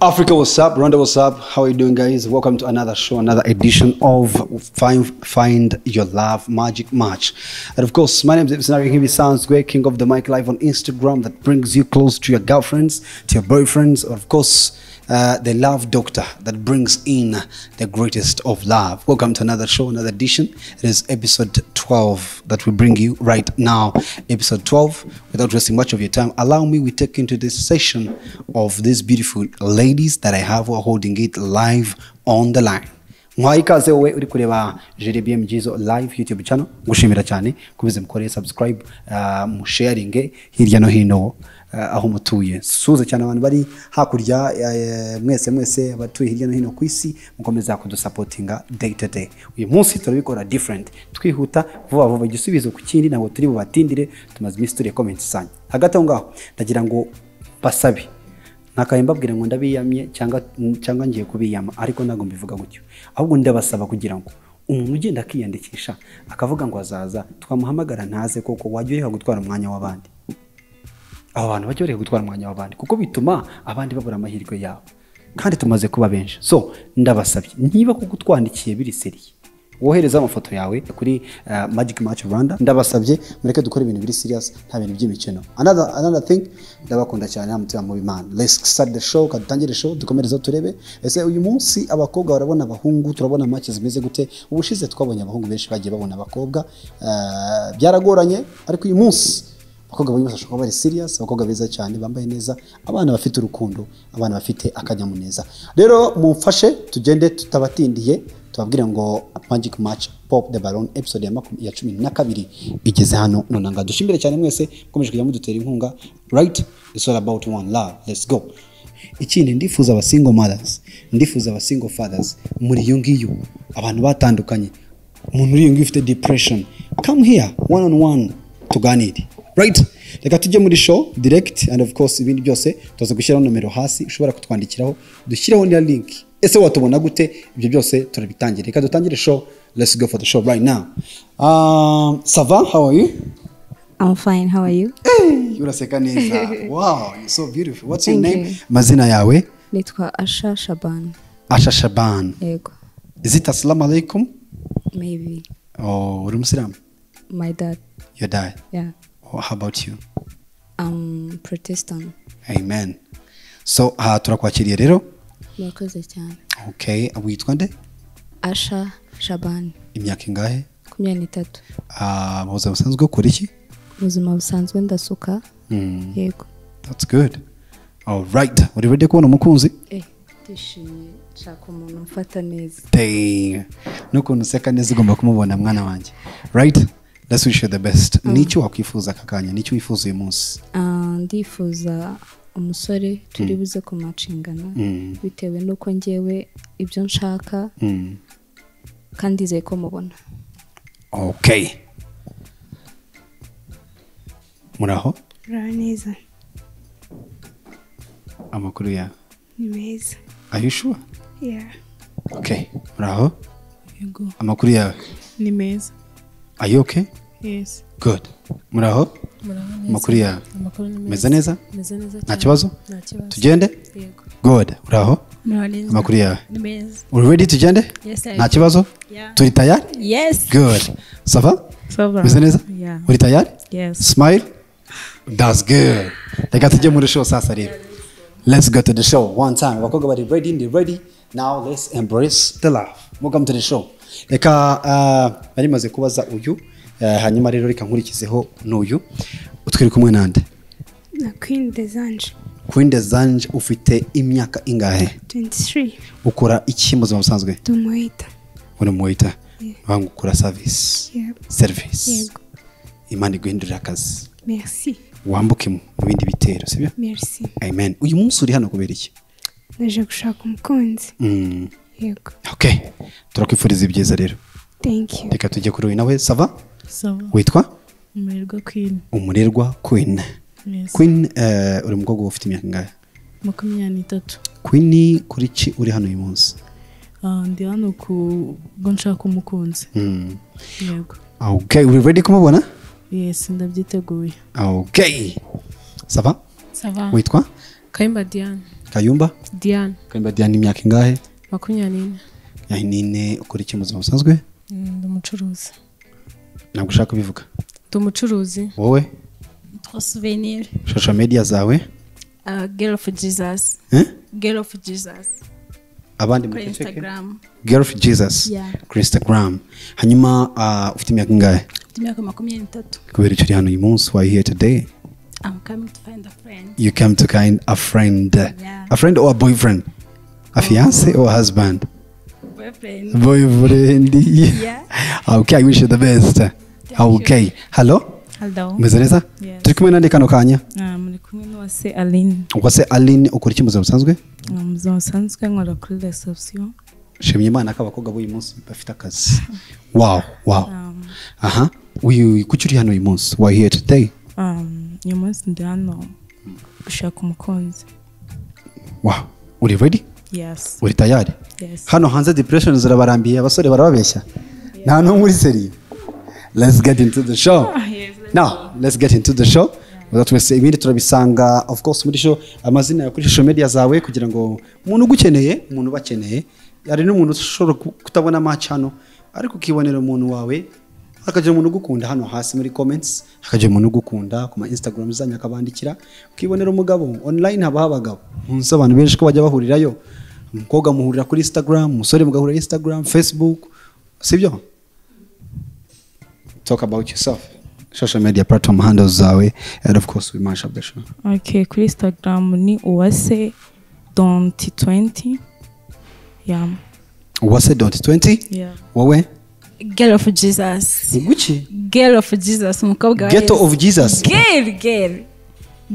Africa, what's up? Rwanda, what's up? How are you doing, guys? Welcome to another show, another edition of Find Your Love Magic Match. And of course, my name is Ibn Scenario Sounds Great, King of the Mic live on Instagram, that brings you close to your girlfriends, to your boyfriends, or of course, the love doctor that brings in the greatest of love. Welcome to another show, another edition. It is episode 12 that we bring you right now. Episode 12. Without wasting much of your time, allow me we take into this session of these beautiful ladies that I have who are holding it live on the line. Mwaha ikaze wowe uri kureba Jerry BMG live YouTube channel, ngushimira cyane kubize mukore subscribe, musharinge hirya no hino aho mutuye. Suze cyane abantu bari hakurya, mwese mwese abatuye hirya no hino ku isi, mukomeza kudusupportinga day to day. Uyu munsi turabikora different, twihuta vuba vuba, igisubizo ku kindi, ntabwo turi bubatindire, tumaze iminsi turi comments zanyu. Hagati aho ngaho ndagira ngo basabe, ntakaye mbabwira ngo ndabiyamye cyangwa ngiye kubiyama, ariko ntabwo mbivuga gutyo, ahubwo ndabasaba kugira ngo umuntu ugenda akiyandikisha akavuga ngo azaza, twamuhamagara ntaze, koko wajya ureka gutwara umwanya w'abandi. Abo bantu bajya bareka gutwara umwanya w'abandi, kuko bituma abandi babura amahirwe yabo, kandi tumaze kuba benshi. So ndabasabye, niba koko utwandikiye biri sérieux, wohereza amafoto yawe kuri Magic Match Rwanda. Ndabasabye mureke dukore ibintu biri serious, nta bintu by'imikino. Another thing, ndabakunda cyane, nta mutima mubi man. Let's start the show, kadutangire show, dukomereze turebe ese uyu munsi abakobwa barabona abahungu, turabona match zimeze gute. Ubushize twabonye abahungu benshi bagiye babona abakobwa, byaragoranye, ariko uyu munsi abakobwa bari bashobora kuba bari serious, abakobwa beza cyane bambaye neza, abana bafite urukundo, abana bafite akanyamuneza. Rero mumfashe tugende tutabatindiye, tubabwire ngo Magic Match Pop the Balloon episode ya 12 igeze hano none. Nga dushimire cyane mwese mukomeje kujya mudutera inkunga, right? It's all about one love, let's go. Ikindi, ndifuza aba single mothers, ndifuza aba single fathers muri iyo ngiyo, abantu batandukanye, umuntu uri iyo ngiyo ufite depression, come here one on one tuganire, right? Reka tujye muri show direct, and of course ibindi byose tuza gushyiraho nomero hasi ushobora kutwandikiraho, dushyireho na link. Ese watubona gute? Ibyo byose turabitangira. Reka dutangire show, let's go for the show right now. Ça va? How are you? I'm fine. How are you? Hey, uraseka neza. Wow, you're so beautiful. What's your Thank name? you. Mazina yawe? Nitwa Asha Shaban. Asha Shaban. Yego. Is it assalamu alaikum? Maybe. Oh, uri umusilamu? My dad. Your dad? Yeah. Oh, how about you? I'm Protestant. Amen. So, turakwakiriye rero. Murakoze cyane. Okay, witwa nde? Asha Shaban. Imyaka ingahe? 23. Mu buzima busanzwe ukora iki? Mu buzima busanzwe ndasuka. Yego. That's good. All right. Uri ready kubona umukunzi? Ndishimye, nshaka umuntu umfata neza. Dang. N'ukuntu useka neza ugomba kumubona mwana wanjye. Right? Let's wish you the best. N'icyo wakwifuza aka kanya, n'icyo wifuza uyu munsi? Ndifuza umusore turi buze kumacingana, bitewe n'uko njyewe ibyo nshaka, kandi ndizeye ko mubona. Okay. Muraho? Muraho neza. Amakuru ya? Ni meza. Are you sure? Yeah. Okay. Muraho? Yego. Amakuru yawe? Ni meza. Are you okay? Yes. Good. Muraho? Muraho neza. Amakuru yawe? Amakuru ni meza. Meze neza? Meze neza Nta cyane. kibazo? Nta kibazo. Tugende? Yego. Good. Muraho? Muraho neza. Amakuru yawe? Ni meza. Uri ready tugende? Yes, I Nta am. kibazo? Yeah. Turi tayari? Yes. Good. Ça va? Ça va. Meze neza? Yeah. Uri tayari? Yes. Smile? That's good. Reka tujye muri show sasa rero. Let's go to the show one time. Abakobwa bari ready, ndi ready. Now let's embrace the love. Welcome to the show. Reka nari maze kubaza uyu, hanyuma rero reka nkurikizeho n'uyu. Utwiri kumwe nande? Na Queen Desange. Queen Desange, ufite imyaka ingahe? 23. Ukora iki mu buzima busanzwe? Ndi umuwaiter. Uri umuwaiter? Yeah. Banga ukora service. Yep. Service. Yego. Imana iguhindurira akazi. Merci. Wambuke mu bindi bitero, sibyo? Merci. Amen. Uyu munsi uri hano kubera iki? Naje gushaka umukunzi. Yego. Okay. Turakwifuriza ibyiza rero. Thank you. Reka tujye kuri uyu nawe, ça va? Ça va. Witwa? Umurerwa Queen. Umurerwa Queen. Yes. Queen, uri umukobwa ufite imyaka ingahe? 23. Queen, kuri ki uri hano uyu munsi? Ndi hano ku bwo nshaka umukunzi. Yego. Okay, uri ready kumubona? Yes, ndabyiteguye. Okay. Ça va? Ça va. Witwa? Kayumba Diane. Kayumba Diane. Kayumba Diane, imyaka ingahe? 24. 24. Ukora iki mu buzima busanzwe? Ndi umucuruzi. Ntabwo ushaka kubivuga? Ndi umucuruzi. Wowe? Trois souvenirs. Social media zawe? Girl of Jesus. Eh? Girl of Jesus. Abandi kuri muri Instagram. Girl of Jesus. Yeah. Kuri Instagram. Hanyuma ufite imyaka ingahe? Mfite imyaka 23. Kubera icyo uri hano uyu munsi, why here today? I'm coming to find a friend. You came to find a friend. Yeah. A friend or a boyfriend? A fiance or a husband? Boyfriend. Boyfriend. Yeah. Okay, I wish you the best. Thank okay. you. Hello? Hello. Meze neza? Yes. Turi kumwe nande kano kanya? Muri kumwe n'uwase Aline. Uwase Aline, ukora iki mu buzima busanzwe? Mu buzima busanzwe nkora kuri reception. Shimye Imana ko abakobwa b'uyu munsi bafite akazi. Wow, wow. Aha. Uyu kuki uri hano uyu munsi? Why here today? Uyu munsi ndi hano gushaka umukunzi. Wow. Uri ready? Yes. Uri tayari? Yes. Hano hanze depression zirabarambiye, abasore barababeshya. Nta n'umwe uri seriye. Let's get into the show. Yes, Now, let's get into the show. Yeah. Twese ibindi turabisanga of course muri show, amazina ya kuri social media zawe kugira ngo umuntu ugukeneye, umuntu ubakeneye, hari n'umuntu ushobora kutabona match hano ariko ukibonera umuntu wawe, hakagira umuntu ugukunda hano hasi muri comments, hakagira umuntu ugukunda ku ma Instagram zanyu akabandikira, ukibonera umugabo online. Haba abagabo munsi abantu benshi ko bajya bahurirayo, umukobwa muhurira kuri Instagram, umusore mugahurira Instagram, Facebook, sibyo? Talk about yourself, social media platform handles zawe, and of course we mash up the show. Okay, kuri Instagram ni uwase.20. Yeah. Uwase.20? Yeah. Wowe? Girl of Jesus. Gucci? Girl of Jesus, umukobwa wa Ghetto Yesu. of Jesus. Girl, girl.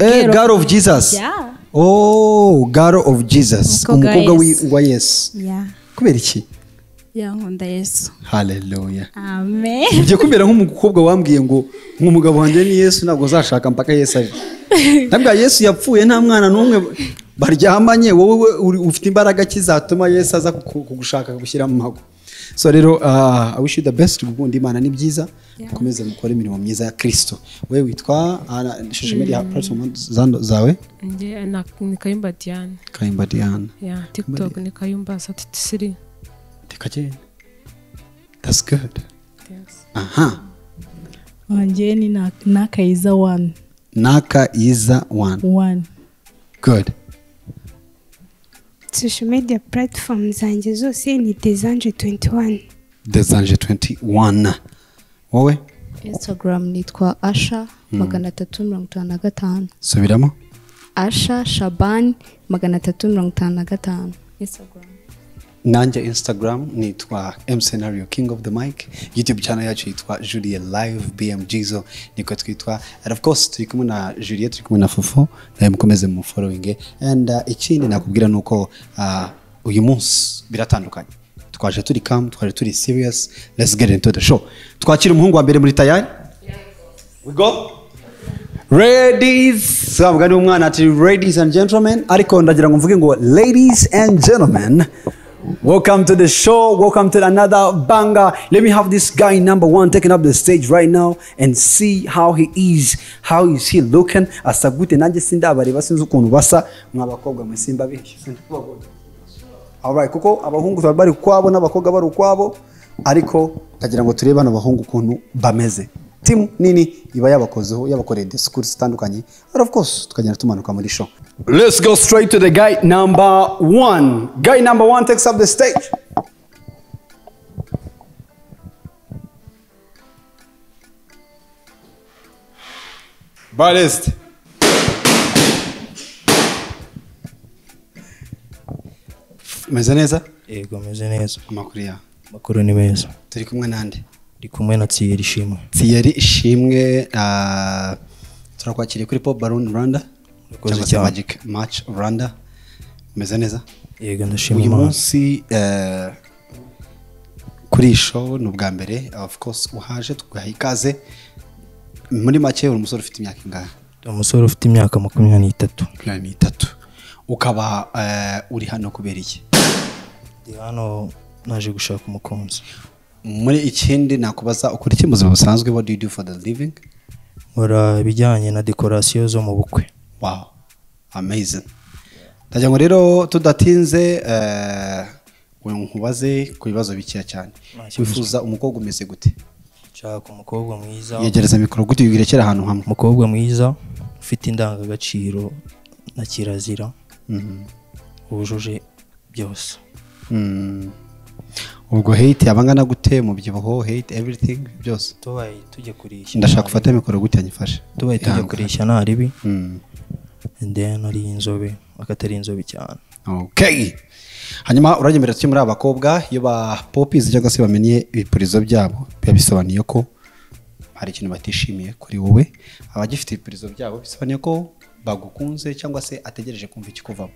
Eh, girl of Jesus. Yeah. Oh, girl of Jesus. Umukobwa wa Yesu. Wa Yesu. Yeah. Kubera iki? Yeah, nkunda Yesu. Hallelujah. Amen. Ugiye kumera nk'umukobwa wambwiye ngo nk'umugabo wanjye ni Yesu, ntabwo uzashaka mpaka Yesu aje. Ntabwo Yesu yapfuye nta mwana n'umwe baryamanye, wowe ufite imbaraga kizatuma Yesu aza kugushaka kugushyira mu mago. So rero I wish you the best. Gukunda Imana ni byiza, mukomeze mukore imirimo myiza ya Kristo. Wewe witwa social media platform zawe? Nge ni Kayumba Diane. Kayumba Diane. Yeah, TikTok ni Kayumba 33. Tikagenda. That's good. Yes. Aha. Wanjye ni Nakayiza 1. Nakayiza 1. Good. Social media platform zanjye zose ni Desange 21. Desange 21. Wowe? Instagram nitwa Asha 355. Subiramo. Asha Shaban 355. Instagram. Nanjye Instagram nitwa M Scenario King of the Mic. YouTube channel yacu yitwa Julie Live BM Jizo niko twitwa. And of course turi kumwe na Julie, turi kumwe na Fofo, nawe mukomeze mu following. And ikindi nakubwira nuko uyu munsi biratandukanye. Twaje turi calm, twaje turi serious. Let's get into the show. Twakira umuhungu wa mbere muri tayari? We go. Ladies, mugani w'umwana ati ladies and gentlemen, ariko ndagira ngo mvuge ngo ladies and gentlemen, welcome to the show, welcome to another banger. Let me have this guy number one taking up the stage right now and see how he is, how is he looking. Asa gute nanjye sindabareba, sinzi ukuntu basa, mwabakobwa mwe simbabeshye, sindababona. All right, kuko abahungu bari ukwabo n'abakobwa bari ukwabo, ariko ndagira ngo turebe bano bahungu ukuntu bameze. Team nini iba yabakozeho, yabakoreye discourse zitandukanye, and of course tukagenda tumanuka muri show. Let's go straight to the guy number one. Guy number one takes up the stage. Baddest. Meze neza? Yego, meze neza. Amakuru ya? Amakuru ni meza. Turi kumwe nande? Ndi kumwe na Thierry Ishimwe. Thierry Ishimwe, turakwakiriye kuri Pop Balloon Rwanda. Murakoze cyane. Magic Match Rwanda. Meze neza? Yego, ndashima Uyu Imana. munsi kuri show ni ubwa mbere, of course uhaje tuguha ikaze. Muri make uri umusore ufite imyaka ingahe? Umusore ufite imyaka 23. 23. Ukaba uri hano kubera iki? Ndi hano naje gushaka umukunzi. Muri ikindi nakubaza, ukora iki mu buzima busanzwe? What do you do for the living? Nkora ibijyanye na decoration zo mu bukwe. Wow, amazing. Ndagira ngo rero tudatinze, nkubaze ku bibazo bikeya cyane. Wifuza umukobwa umeze gute? Nshaka umukobwa mwiza. Yegereza mikoro gute uyirekera ahantu hamwe. Umukobwa mwiza ufite indangagaciro na kirazira, wujuje byose. Ubwo hate yabangana gute, umubyibuho, hate everything byose? Tubaye tujya kurishya. Ndashaka gufata mikoro gute yanyifashe. Tubaye tujya kurishya nta ribi. And then ari inzobe, akatari inzobe cyane. Okay. Hanyuma uragemerera cyo muri abakobwa iyo ba poppies cyangwa se bamenye ibipurizo byabo biba bisobanuye ko hari ikintu batishimiye kuri wowe. Abagifite ibipurizo byabo bisobanuye ko bagukunze cyangwa se ategereje kumva ikikuvamo.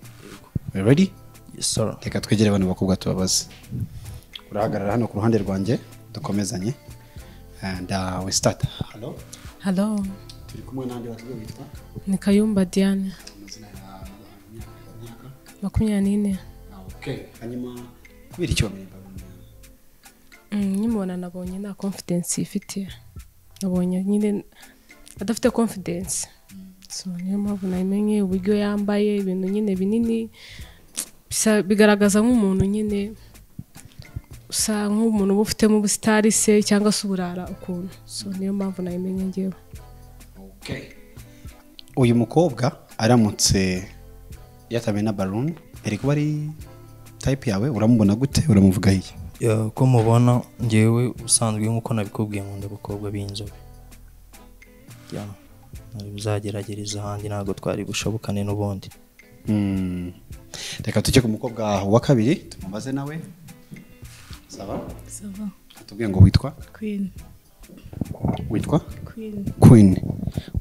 Ready? Yes sir. Reka twegere abantu bakobwa tubabaze. Urahagarara hano ku ruhande rwanjye dukomezanye. And we start. Hello. Hello. Turi kumwe nande watubwiye witwa? Ni Kayumba Diane. 24. Okay. Hanyuma kubera icyo wamenye balloon? Nkimubona nabonye nta confidence ifite. Nabonye nyine adafite confidence. So niyo mpamvu nabimenye uburyo yambaye ibintu nyine binini bigaragaza nk'umuntu nyine usa nk'umuntu uba ufitemo ubusitari se cyangwa se uburara ukuntu. So niyo mpamvu nabimenye ngewe. Okay. Uyu mukobwa aramutse yatamena balloon eri kuba ari type yawe, uramubona gute, uramuvuga iki? Ko mubona ngewe usanzwe nkuko nabikubwiye nkunda abakobwa b'inzobe. Nari buzageragereza ahandi ntabwo twari bushobokane n'ubundi. Reka tujye ku mukobwa wa kabiri tumubaze nawe. Sava? Sava. Tubwiye ngo witwa? Queen. Witwa? Queen. Queen.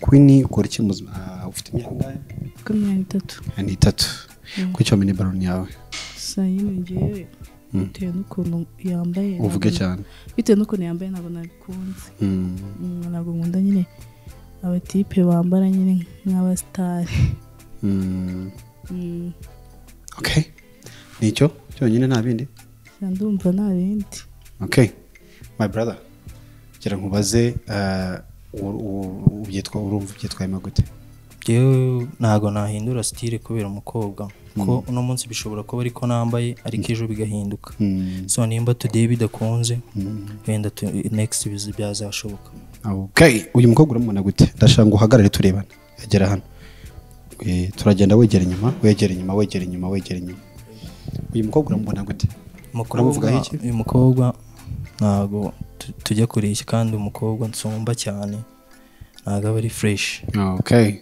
Queen ukora iki muzima? Ufite imyaka ingahe? 23. 23. Kuki wamenye balloon yawe? Sayini ngewe bitewe n'ukuntu yambaye. Uvuge cyane. Bitewe n'ukuntu yambaye ntabwo nabikunze. Ntabwo nkunda nyine abatipe bambara nyine nk'abasitari. Okay. Nicyo cyonyine nta bindi? Ndumva nta bindi. Okay. My brother, gira nkubaze ubyitwa urumva ubyitwayemo gute? Jewe ntago nahindura style kubera umukobwa, ko uno munsi bishobora kuba ariko nambaye ariko ejo bigahinduka. So nimba today bidakunze wenda next byazashoboka. Okay, uyu mukobwa uramubona gute? Ndashaka ngo uhagarare turebana. Egera hano. Turagenda wegera inyuma, wegera inyuma, wegera inyuma, wegera inyuma. Uyu mukobwa uramubona gute? Uramuvuga iki? Uyu mukobwa ntago tujya kureshya kandi umukobwa nsumba cyane ntago aba ari fresh. Okay.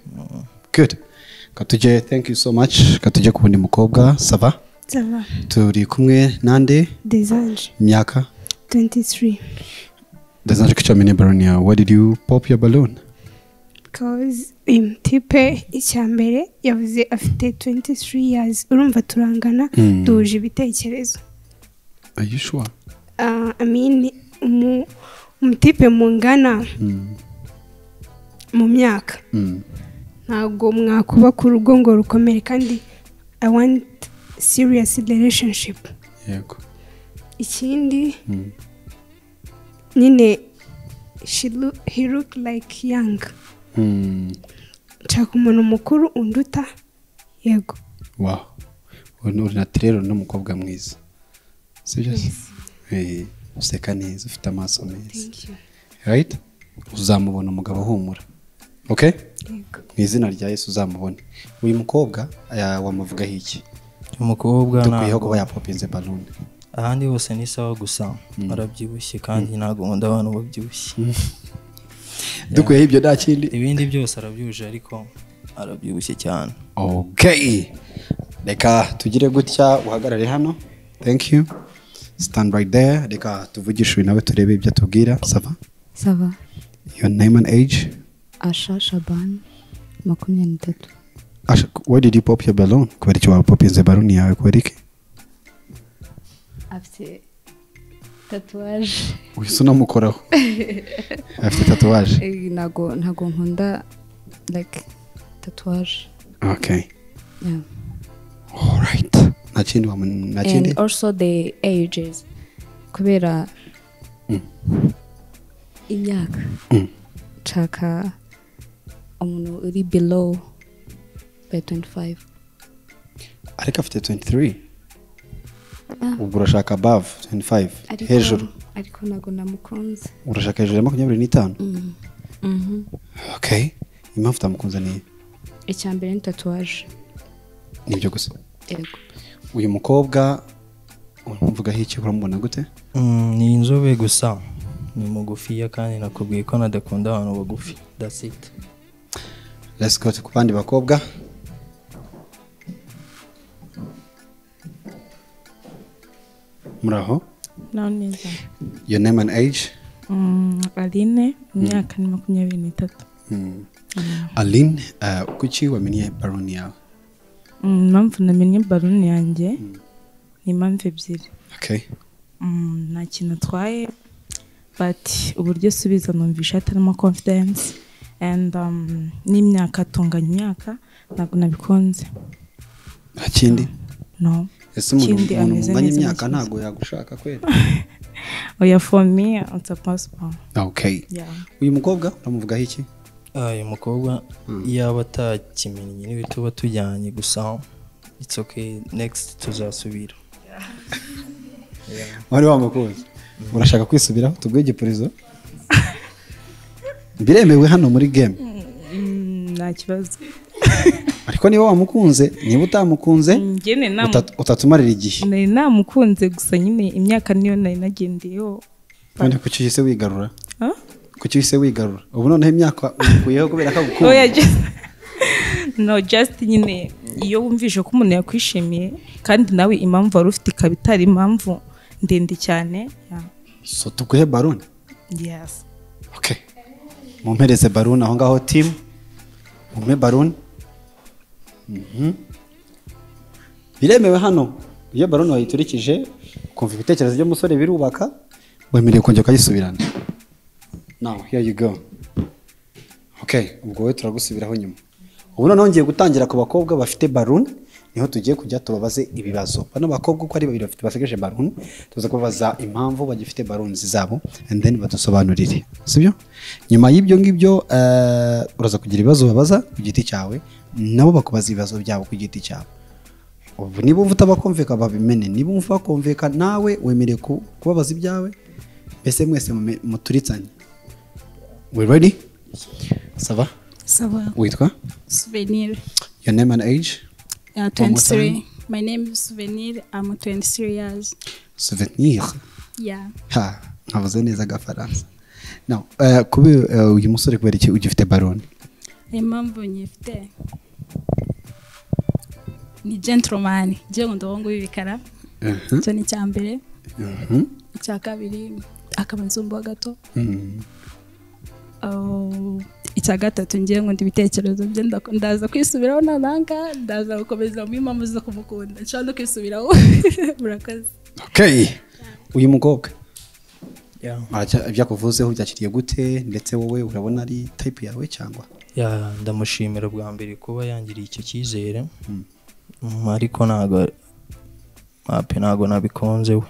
Good. Katuje, thank you so much. Katuje kubundi mukobwa. Sava? Sava. Turi kumwe nande? Desange. Myaka? 23. Desange, kuki wamenye balloon yawe? Why did you pop your balloon? Because imtipe icyambere yavuze afite 23 years, urumva turangana, duhuje ibitekerezo. Are you sure? I mean umutipe mungana mu myaka ntabwo mwakubaka urugo ngo rukomere, kandi I want serious relationship. Yego. Ikindi nyine he look like young. Nshaka umuntu mukuru unduta. Yego. Wow. Uri naturel n'umukobwa mwiza. Sibyo? Useka neza, ufite amaso meza. Thank you. Right? Uzamubona umugabo humura. Okay? Yego. Mu izina rya Yesu uzamubone. Uyu mukobwa wamuvugaho iki? Umukobwa dukwiye kuba yapopinze balloon. Ahandi hose ni sawa gusa arabyibushye kandi ntago nkunda abantu babyibushye. Dukwiye ibyo nta kindi. Ibindi byose arabyuje ariko arabyibushye cyane. Okay. Reka tugire gutya uhagarare hano. Thank you. Stand right there. Reka tuvugishe uyu nawe turebe ibyo atubwira. Sava? Sava. Your name and age? Asha Shaban, 23. Asha, why did you pop your balloon? Kubera iki wapopinze balloon yawe kubera iki? Afite tatuwaje. Uhise unamukoraho. Afite tatuwaje. Ntago nkunda like tatuwaje. Okay. Yeah. All right. Nta kindi nta kindi? And also the ages. Kubera imyaka. Nshaka umuntu uri below by 25. Ariko afite 23. Ubwo urashaka above 25 hejuru. Ariko ntabwo namukunze. Urashaka hejuru ya 25? Okay. Impamvu utamukunze ni icya mbere ni tatouage. Nibyo gusa. Yego. Uyu mukobwa umuvugaho iki, uramubona gute? Ni inzobe gusa, ni mugufiya kandi nakubwiye ko nadakunda abantu bagufi. That's it. Let's go ku bandi bakobwa. Muraho? Naho neza. Your name and age? Aline, imyaka ni 23. Aline, kuki wamenye balloon yawe? Impamvu namenye balloon yanjye ni impamvu ebyiri. Okay. Nta kintu atwaye, but uburyo asubiza numvisha atarimo confidence and n'imyaka atunganya imyaka ntabwo nabikunze. Nta kindi? No. Ese umuntu munganya imyaka ntabwo yagushaka kweli? Oya, for me it's a possible. Okay. Yeah. Uyu mukobwa uramuvugaho iki? Uyu mukobwa yaba atakimenye niba tuba tujyanye gusa it's okay, next tuzasubira. Wari wamukunze. Urashaka kwisubiraho tuguhe igipurizo? Biremewe hano muri game. Nta kibazo. Ariko niba wamukunze, niba utamukunze utatumarira igihe. Nari namukunze gusa nyine imyaka niyo nari nagendeyeho. None kuki uhise wigarura? Kuki uhise wigarura? Ubu noneho imyaka uyikuyeho kubera ko agukunda. Oya, no, just nyine iyo wumvise ko umuntu yakwishimiye kandi nawe impamvu wari ufite ikaba itari impamvu ndende cyane. So tuguhe balloon? Yes. Okay. Mumpereze balloon aho ngaho team. Mumpe balloon. Biremewe hano. Iyo balloon wayiturikije kumva ibitekerezo by'umusore birubaka, wemerewe kongera ukayisubirana. Now here you go. Okay, ubwo we turagusubiraho nyuma. Ubu noneho ngiye gutangira ku bakobwa bafite balloon, niho tugiye kujya tubabaze ibibazo. Bano bakobwa uko ari babiri bafite basigaje balloon, tuza kubabaza impamvu bagifite balloons zabo and then badusobanurire. Sibyo? Nyuma y'ibyo ngibyo uraza kugira ibibazo babaza ku giti cyawe, nabo bakubaza ibibazo byabo ku giti cyabo. Ubu niba umva utabakumvika babimene, niba umva bakumvika nawe wemerewe kubabaza ibyawe, mbese mwese muturitsanye. We ready? Ça va? Ça va. Witwa? Souvenir. Your name and age? 23. My name is Souvenir. I'm 23 years. Souvenir? Yeah. Ha, nkavuze neza agafaransa. Now, kubi uyu musore kubera iki ugifite balloon? Impamvu nyifite ni gentleman. Je ngo ndabongo bibikara. Cyo ni cya mbere. Icya kabiri akaba nzumba gato. Icya gatatu ngiye ngo ndibitekerezo bye ndaza kwisubiraho nananga ndaza gukomeza mu impamvu zo kumukunda nshaka no kwisubiraho. Murakoze. Okay. Uyu mukobwa ibyakuvuzeho byakiriye gute, ndetse wowe urabona ari type yawe cyangwa? Ndamushimira bwa mbere kuba yangiriye icyo cyizere, ariko ntago ntago nabikunze we.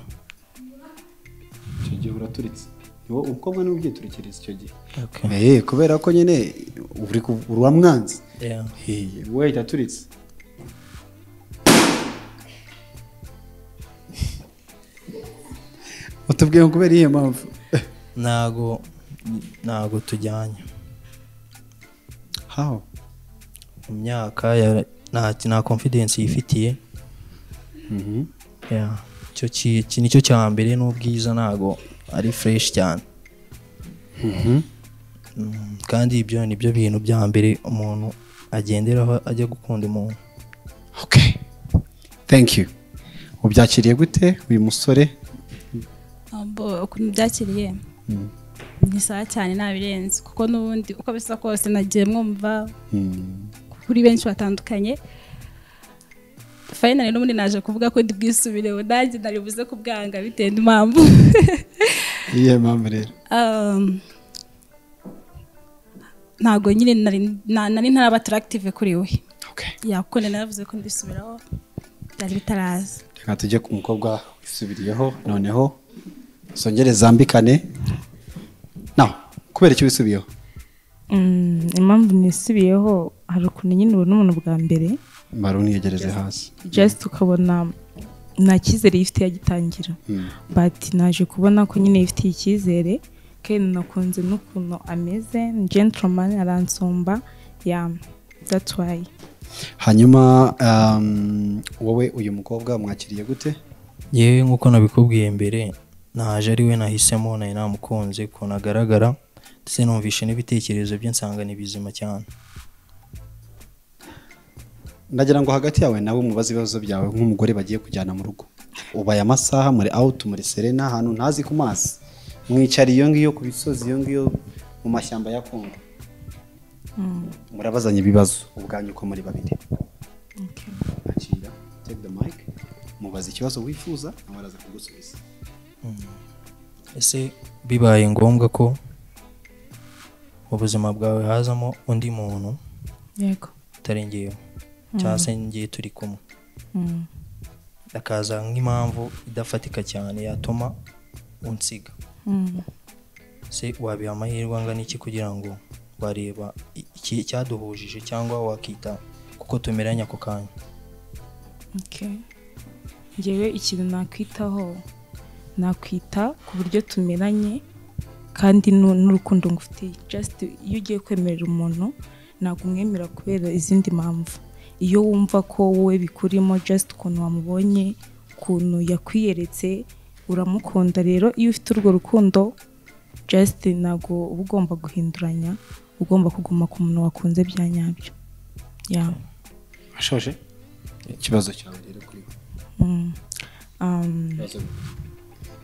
Icyo gihe uraturitse. Umukobwa niwe ubyiturikiriza icyo gihe. Kubera ko nyine uri uramwanze. We itaturitse. Utubwiye kubera iyihe mpamvu? Ntago tujyanye. How? Mu myaka nta confidence yifitiye. Icyo nicyo cya mbere, n'ubwiza ntago ari fresh cyane. Kandi ibyo nibyo bintu bya mbere umuntu agenderaho ajya gukunda umuntu. Okay. Thank you. Ubyakiriye gute uyu musore? Ukuntu byakiriye ni sawa cyane nabirenze, kuko n'ubundi uko bisa kose nagiye mwumva kuri benshi batandukanye. Finally n'ubundi naje kuvuga ko ndi bwisubireho, nanjye naribuze kubwanga bitewe n'impamvu. Iyihe mpamvu rero? Ntago nyine nari ntaraba attractive kuri we. Kuko naravuze ko ndisubiraho byari bitaraza. Reka tujye ku mukobwa wisubiriyeho noneho songere zambikane. Now, kubera icyo wisubiyeho? Impamvu nisubiyeho, hari ukuntu nyine ubona umuntu bwa mbere Baruni yegereze hasi. Just ukabona nta cyizere yifitiye agitangira. But naje kubona ko nyine yifitiye icyizere kandi nakunze n'ukuntu ameze, gentleman, aransumba. Yeah, that's why. Hanyuma wowe uyu mukobwa mwakiriye gute? Yewe nkuko nabikubwiye mbere, naje ari we nahisemo, nari namukunze ukuntu agaragara, ndetse numvishe n'ibitekerezo bye nsanga ni bizima cyane. Ndagira ngo hagati yawe nawe umubaze ibibazo byawe nk'umugore bagiye kujyana mu rugo. Ubaye amasaha muri out muri Serena ahantu ntazi ku mazi, mwicara iyo ngiyo ku bisozi iyo ngiyo mu mashyamba ya Kongo. Murabazanya ibibazo ubwanyu uko muri babiri. Okay. Akira, take the mic, mubaze ikibazo wifuza nawe araza kugusubiza. Ese bibaye ngombwa ko mu buzima bwawe hazamo undi muntu? Yego. Utari njyewe cyangwa se ngiye turi kumwe, akaza nk'impamvu idafatika cyane yatuma unsiga, se wabiha amahirwe angana iki kugira ngo wareba iki cyaduhujije cyangwa wakita kuko tumeranye ako kanya? Okay. Njyewe ikintu nakwitaho, nakwita ku buryo tumeranye kandi n'urukundo ngufitiye. Just iyo ugiye kwemerera umuntu ntabwo umwemera kubera izindi mpamvu. Iyo wumva ko wowe bikurimo, just ukuntu wamubonye, ukuntu yakwiyeretse, uramukunda. Rero iyo ufite urwo rukundo just ntabwo uba ugomba guhinduranya, ugomba kuguma ku muntu wakunze bya nyabyo. Yeah. Ashoje ikibazo cyawe rero kuri we.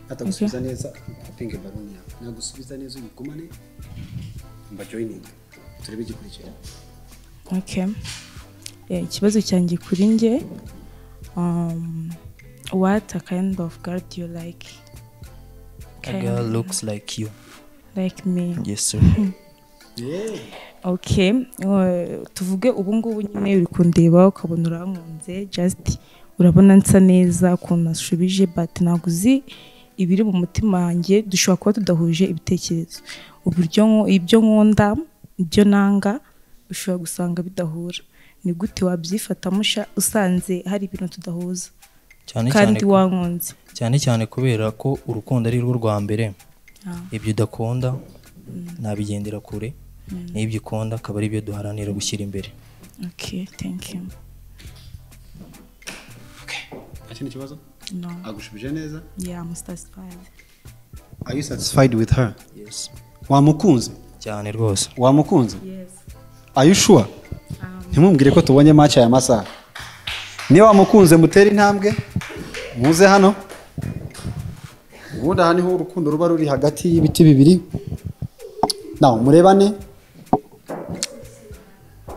Atagusubiza neza upinge balloon yawe, nagusubiza neza uyigumane mba joining turebe igikurikira. Okay. Ikibazo cyanjye kuri njye, what a kind of girl do you like? A girl looks like you. Like me. Yes sir. Yeah. Okay, tuvuge ubu ngubu nyine uri kundeba ukabona urankunze, just urabona nsa neza ukuntu nashubije, but ntabwo uzi ibiri mu mutima wanjye, dushobora kuba tudahuje ibitekerezo, uburyo ibyo nkunda ibyo nanga ushobora gusanga bidahura. Ni gute wabyifatamo usanze hari ibintu tudahuza kandi wankunze? Cyane cyane kubera ko urukundo ari rwo rwa mbere, ibyo udakunda nabigendera kure, n'ibyo ukunda akaba ari byo duharanira gushyira imbere. Okay, thank you. Okay. Akindi kibazo? No. Agushubije neza? Yeah, I'm satisfied. Are you satisfied with her? Yes. Wamukunze? Cyane rwose. Wamukunze? Yes. Are you sure? Ntimubwire ko tubonye match aya masaha. Niba wamukunze mutere intambwe muze hano. Ubundi aha niho urukundo ruba ruri hagati y'ibiti bibiri. Now murebane.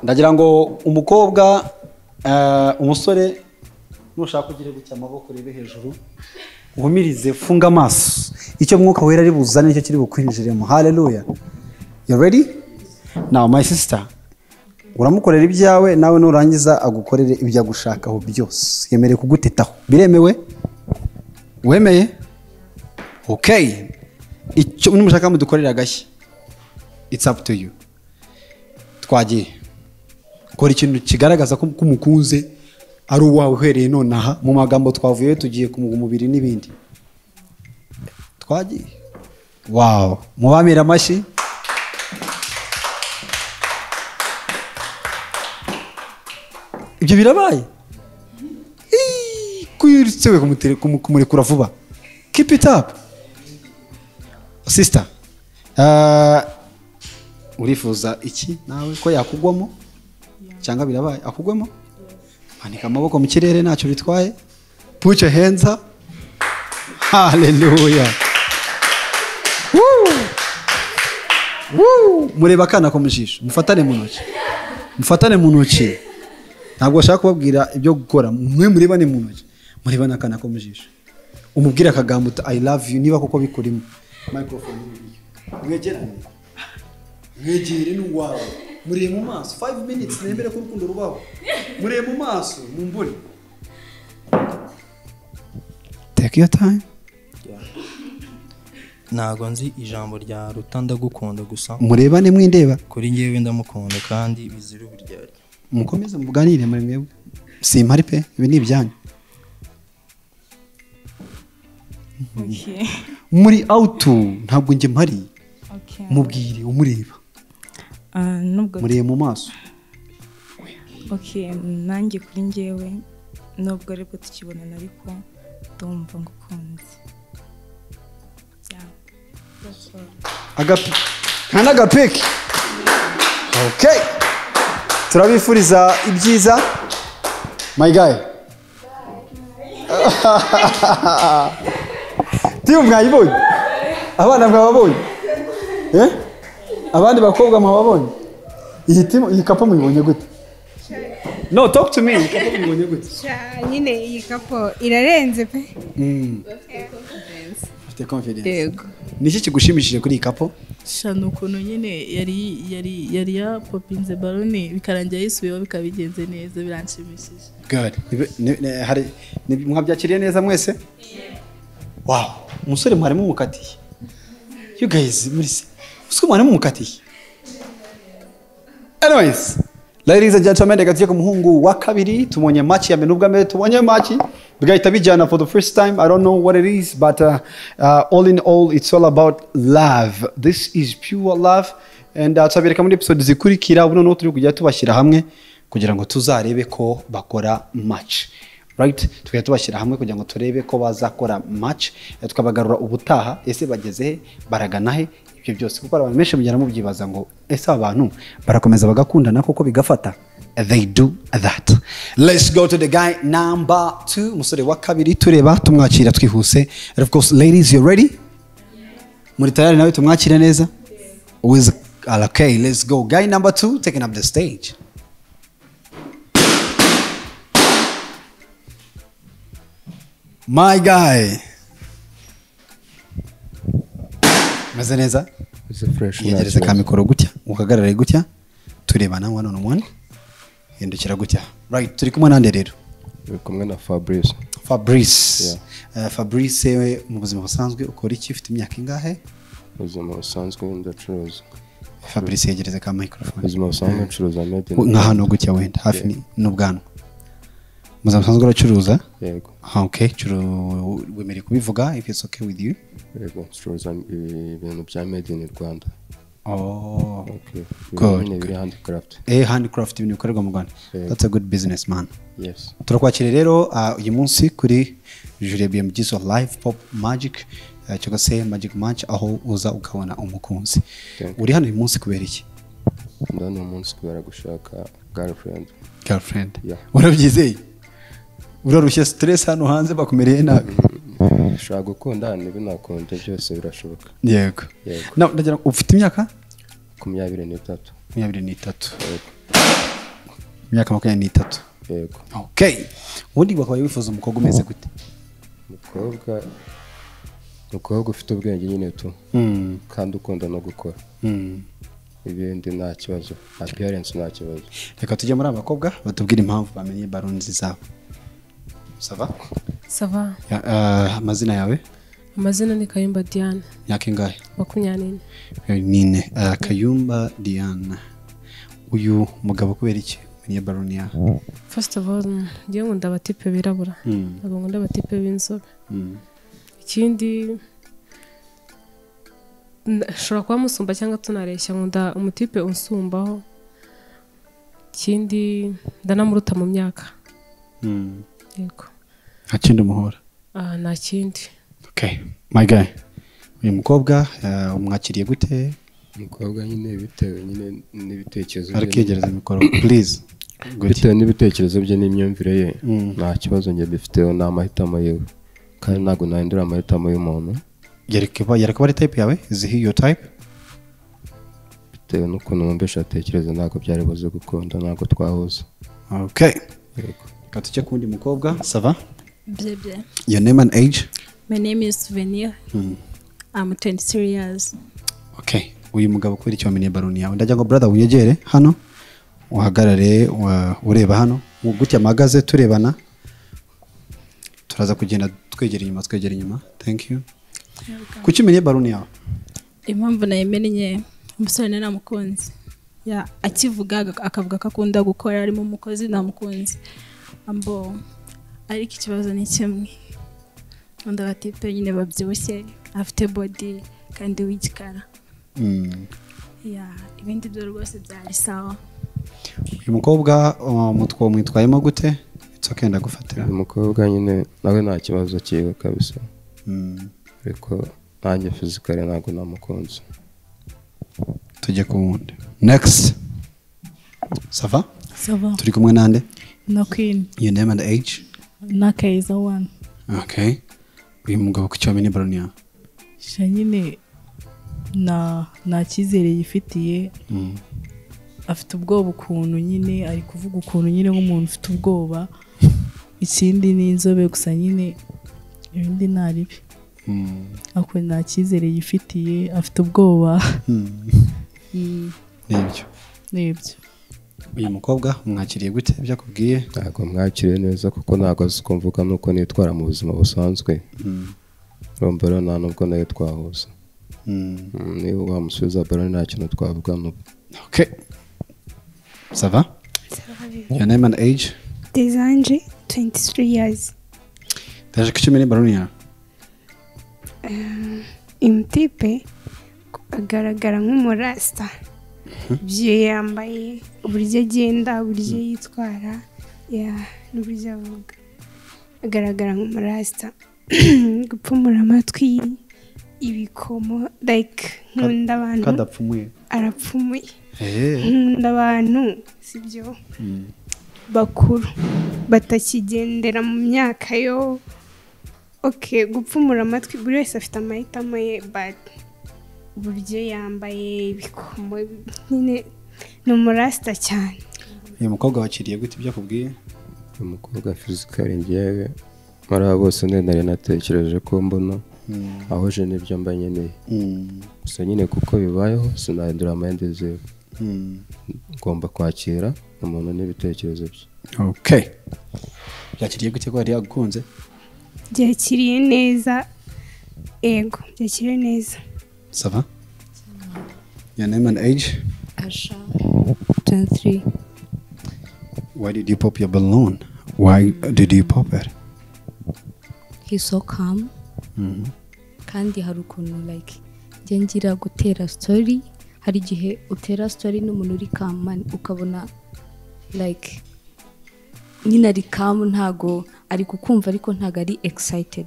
Ndagira ngo umukobwa umusore nushaka kugira gutya amaboko urebe hejuru, uhumirize, funga amaso, icyo mwuka wera ari buzane nicyo kiri bukwinjiremo. Hallelujah. You ready? Now my sister, uramukorera ibyawe nawe nurangiza agukorere ibyo agushakaho byose, yemereye kugutetaho, biremewe? Wemeye? Okay. Icyo nimushaka mudukorera agashyi, it's up to you. Twagiye. Kora ikintu kigaragaza ko umukunze ari uwawe uhereye nonaha. Mu magambo twavuye tugiye ku mubiri n'ibindi. Twagiye. Wow, mubamira amashyi. Ibyo birabaye. Kuyirutsewe kumurekura vuba. Keep it up. Sister, urifuza iki nawe ko yakugwamo? Cyangwa birabaye akugwemo? Manika amaboko mu kirere ntacyo bitwaye. Put your hands up. Hallelujah. Woo! Woo! Mureba akana ko mujisho, mufatane mu ntoki. Mufatane mu ntoki. Ntabwo bashaka kubabwira ibyo gukora, mwe murebane mu ntoki. Murebane akana ko mujisho. Umubwira akagambo uti I love you niba koko bikurimo. Microphone iri. Mwegerane. Mwegere n'uwawe. Murebe mu maso 5 minutes nembere ko urukundo rubaho. Murebe mu maso mumbure. Take your time. Ntago nzi ijambo rya Ruta ndagukunda gusa. Murebane mwindeba. Kuri njyewe ndamukunda kandi bizira uburyarya. Mukomeze muganire muri mwebwe. Simpari pe, ibi ni ibyanyu. Okay. Muri auto ntabwo njye mpari. Okay. Mubwire umureba. Nubwo mureye mu maso. Okay, nanjye kuri njyewe nubwo aribwo tukibonana ariko ndumva ngukunze. Yeah. That's all. Agapi. Nta n'agapeki. Okay. Turabifuriza ibyiza. My guy. Tiyo mwayibonye? Abana mwababonye? Eh? Abandi bakobwa mwababonye? Iyi timu iyi kapo muyibonye gute? No, talk to me. Iyi kapo muyibonye gute? Nyine iyi kapo irarenze pe. Ufite confidence. Yego. Niki kigushimishije kuri iyi kapo? Shana ukuntu nyine yari yapopinze baloni bikarangira yisubiyeho bikabigenze neza, biranshimishije. Good. Hari mwabyakiriye neza mwese? Wow, umusore mwarimu mukatiye. You guys, muri se. Usiko mwarimu mukatiye. Anyways, ladies and gentlemen, reka tujye ku muhungu wa kabiri. Tubonye match ya mbere, n'ubwa mbere tubonye match bigahita bijyana for the first time. I don't know what it is, but all in all it's all about love. This is pure love and tuzabereka muri episode zikurikira. Ubu noneho turi kujya tubashyira hamwe kugira ngo tuzarebe ko bakora match. Right? Tukajya tubashyira hamwe kugira ngo turebe ko bazakora match, tukabagarura ubutaha. Ese bageze he, baragana he, ibyo byose kuko abantu benshi mugera mubyibaza ngo ese abantu barakomeza bagakundana koko bigafata. They do that. Let's go to the guy number 2, umusore wa kabiri, tureba tumwakira twihuse. And of course ladies, you ready? Muri tayari nawe tumwakira neza? With okay, let's go. Guy number 2 taking up the stage. My guy. Meze neza? Yegereze ka mikoro gutya, ukagarare gutya, turebana one on one. Hindukira gutya. Right, turi kumwe nande rero? Turi kumwe na Fabrice. Fabrice. Yeah. Fabrice, mu buzima busanzwe ukora iki? Ufite imyaka ingahe? Mu buzima busanzwe ndacuruza. Fabrice, yegereze ka microphone. Mu buzima busanzwe ncuruza made in nka hano gutya wenda hafi n'ubwanwa. Mu buzima busanzwe uracuruza? Yego. Okay, wemerewe kubivuga if it's okay with you. Yego, ncuruza ibintu bya made in Rwanda. Oh. Okay. Good. Biri handicraft. Handicraft, ibintu bikorerwa mu Rwanda. That's a good business man. Yes. Turakwakira rero uyu munsi kuri Julie BMG so live pop magic cyangwa se magic match, aho uza ukabona umukunzi. Uri hano uyu munsi kubera iki? Ndano uyu munsi kubera gushaka girlfriend. Girlfriend. Yeah. Urabyizeye? Urarushye stress hano hanze bakumereye nabi. Ushobora gukunda ntibinakunde, byose birashoboka. Yego. No, ndagira ufite imyaka 23. 23. Yego. Imyaka 23. Yego. Okay. Ubundi wakabaye wifuza umukobwa umeze gute? Umukobwa ufite ubwenge nyine tu. Kandi ukunda no gukora. Ibindi nta kibazo. Appearance nta kibazo. Reka tujye muri abakobwa batubwire impamvu bamenye balloons zabo. Ça va? Ça va. Amazina yawe? Amazina ni Kayumba Diane. Myaka ingahe? 24. 24. Kayumba Diane. Uyu mugabo kubera iki? Menya balloon ya. First of all, ngiye nkunda abatipe birabura. Ntabwo nkunda abatipe b'inzobe. Ikindi nshobora kuba musumba cyangwa tunareshya, nkunda umutipe unsumbaho. Ikindi ndanamuruta mu myaka. Yego. Nta kindi umuhora? Nta kindi. Okay, my guy. Uyu mukobwa umwakiriye gute? Umukobwa nyine bitewe nyine n'ibitekerezo bye. Arikegereza mikoro please. Bitewe n'ibitekerezo bye n'imyumvire ye. Nta kibazo njye bifiteho, ni amahitamo yewe. Kandi ntabwo nahindura amahitamo y'umuntu. Yereka ari type yawe? Is he your type? Bitewe n'ukuntu numvise atekereza ntabwo byari buze gukunda, ntabwo twahuza. Okay. Yego. Reka tujye ku wundi mukobwa. Ça va? Bien, bien. Your name and age? My name is Souvenir. I'm 23 years. Okay. Uyu mugabo kubera icyo wamenye balloon yawe? Ndagira ngo brother unyegere hano, uhagarare ureba hano, gutya mpagaze turebana. Turaza kugenda twegera inyuma, Thank you. Kuki umenye balloon yawe? Impamvu nayimenye, umusore nari namukunze. Ya akivuga akavuga ko akunda gukora, arimo umukozi namukunze. Ambo ariko ikibazo ni kimwe, nkunda abatipe nyine babyibushye, afite body kandi w'igikara. Ya ibindi byo rwose byari sawa. Uyu mukobwa mutwo mwitwayemo gute? It's okay, ndagufatira. Uyu mukobwa nyine nawe nta kibazo cyiwe kabisa. Ariko nanjye physically ntabwo namukunze. Tujye ku wundi. Next. Ça va? Ça va. Turi kumwe nande? Na Queen. Your name and age? Na Kaiza 1. Okay. Uyu mugabo ku cyomene balloon ya. Sha nyine na cyizere yifitiye. Afite ubwoba ukuntu nyine ari kuvuga ukuntu nyine nk'umuntu ufite ubwoba. Ikindi ni inzobe gusa nyine ibindi naribi. Ako nta cyizere yifitiye, afite ubwoba. Nibyo. Nibyo. Uyu mukobwa mwakiriye gute ibyo akubwiye? Ntabwo mwakiriye neza kuko ntabwo azi uko mvuga nuko nitwara mu buzima busanzwe. Urumva rero nta nubwo nawe twahuza. Niba wamusubiza balloon nta kintu twavuga n'ubu. Okay. Ça va? Ça va. Your name and age? Desange, 23 years. Ndaje kucyumene balloon ya. Imtipe agaragara nk'umurasta. Ibyo yambaye, uburyo agenda, uburyo yitwara, ya n'uburyo avuga, agaragara nk'umurasta. Gupfumura amatwi, ibikomo, like nkunda abantu. Kadapfumuye. Arapfumuye. Nkunda abantu sibyo bakuru batakigendera mu myaka yo. Okay, gupfumura amatwi buri wese afite amahitamo ye, but uburyo yambaye ibikomo nyine ni umurasta cyane. Uyu mukobwa wakiriye gute ibyo akubwiye? Uyu mukobwa physically ngewe muri abo bose nari natekereje ko mbona aho je nibyo mba nkeneye. Gusa nyine kuko bibayeho sinahindura amahindeze. Ngomba kwakira umuntu n'ibitekerezo bye. Okay. Byakiriye gute ko yari yagukunze? Byakiriye neza. Ego, byakiriye neza. Ça va? Your name and age? Asha, 23. Why did you pop your balloon? Why did you pop it? He's so calm. Kandi hari ukuntu like njye ngira gutera story, hari igihe utera story n'umuntu uri calm ukabona like nyine ari calm, ntago ari kukumva ariko ntago ari excited.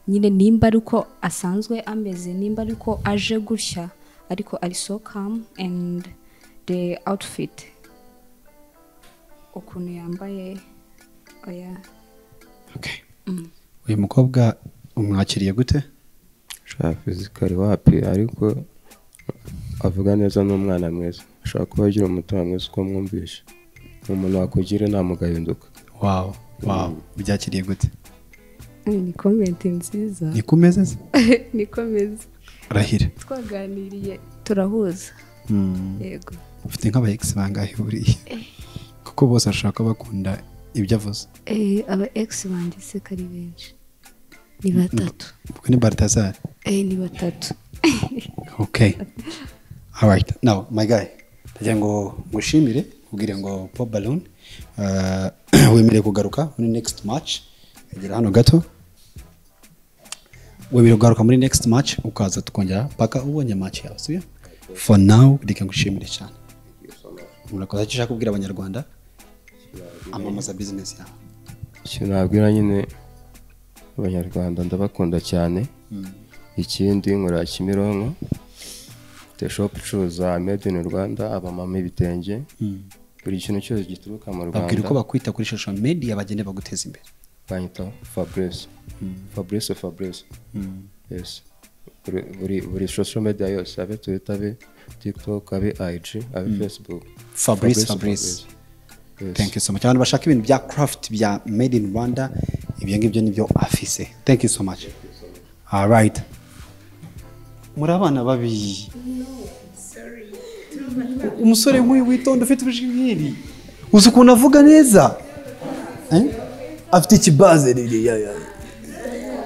Nyine nimba ariko asanzwe ameze, nimba ariko aje gutya, ariko ari so calm. And the outfit ukuntu yambaye, oya. Okay. Uyu mukobwa umwakiriye gute? Sha physically wapi, ariko avuga neza n'umwana mwiza. Ashobora kuba agira umutima mwiza uko mwumvishe. Umuntu wakugira inama ugahinduka. Wow, wow. Byakiriye gute? Ni comment nziza. Ni kumeze se? Ni komeze. Rahira. Twaganiriye turahuza. Yego. Ufite nk'aba ex bangahe buriya? Kuko bose ashaka bakunda ibyo avuze. Aba ex banjye se kari benshi. Ni batatu. Ubwo ni Baltazar? Ni batatu. Okay. All right. Now my guy, ndagira ngo ngushimire ubwire ngo pop balloon wemereye kugaruka muri next match. Egera hano gato. Wemereye kugaruka muri next match ukaza tukongera paka ubonye match yawe, sibyo? For now reka ngushimire cyane. Murakoze. Icyo ushaka kubwira abanyarwanda amamaza business yawe? Icyo nabwira nyine abanyarwanda, ndabakunda cyane. Ikindi nkora Kimironko, the shop icuruza made in Rwanda, abamama ibitenge, buri kintu cyose gituruka mu Rwanda. Babwira uko bakwita kuri social media bagende baguteza imbere. Banyita Fabrice. Fabrice Fabrice. Yes. Buri social media yose, abe Twitter, abe TikTok, abe IG, abe Facebook. Fabrice Fabrice. Yes. Thank you so much. Abantu bashaka ibintu bya craft bya made in Rwanda, ibyo ngibyo nibyo afise. Thank you so much. All right. Muri abana babi. No, sorry. Umusore nk'uyu witonda ufite ubujiji, uzi ukuntu avuga neza? Afite ikibaze ririya.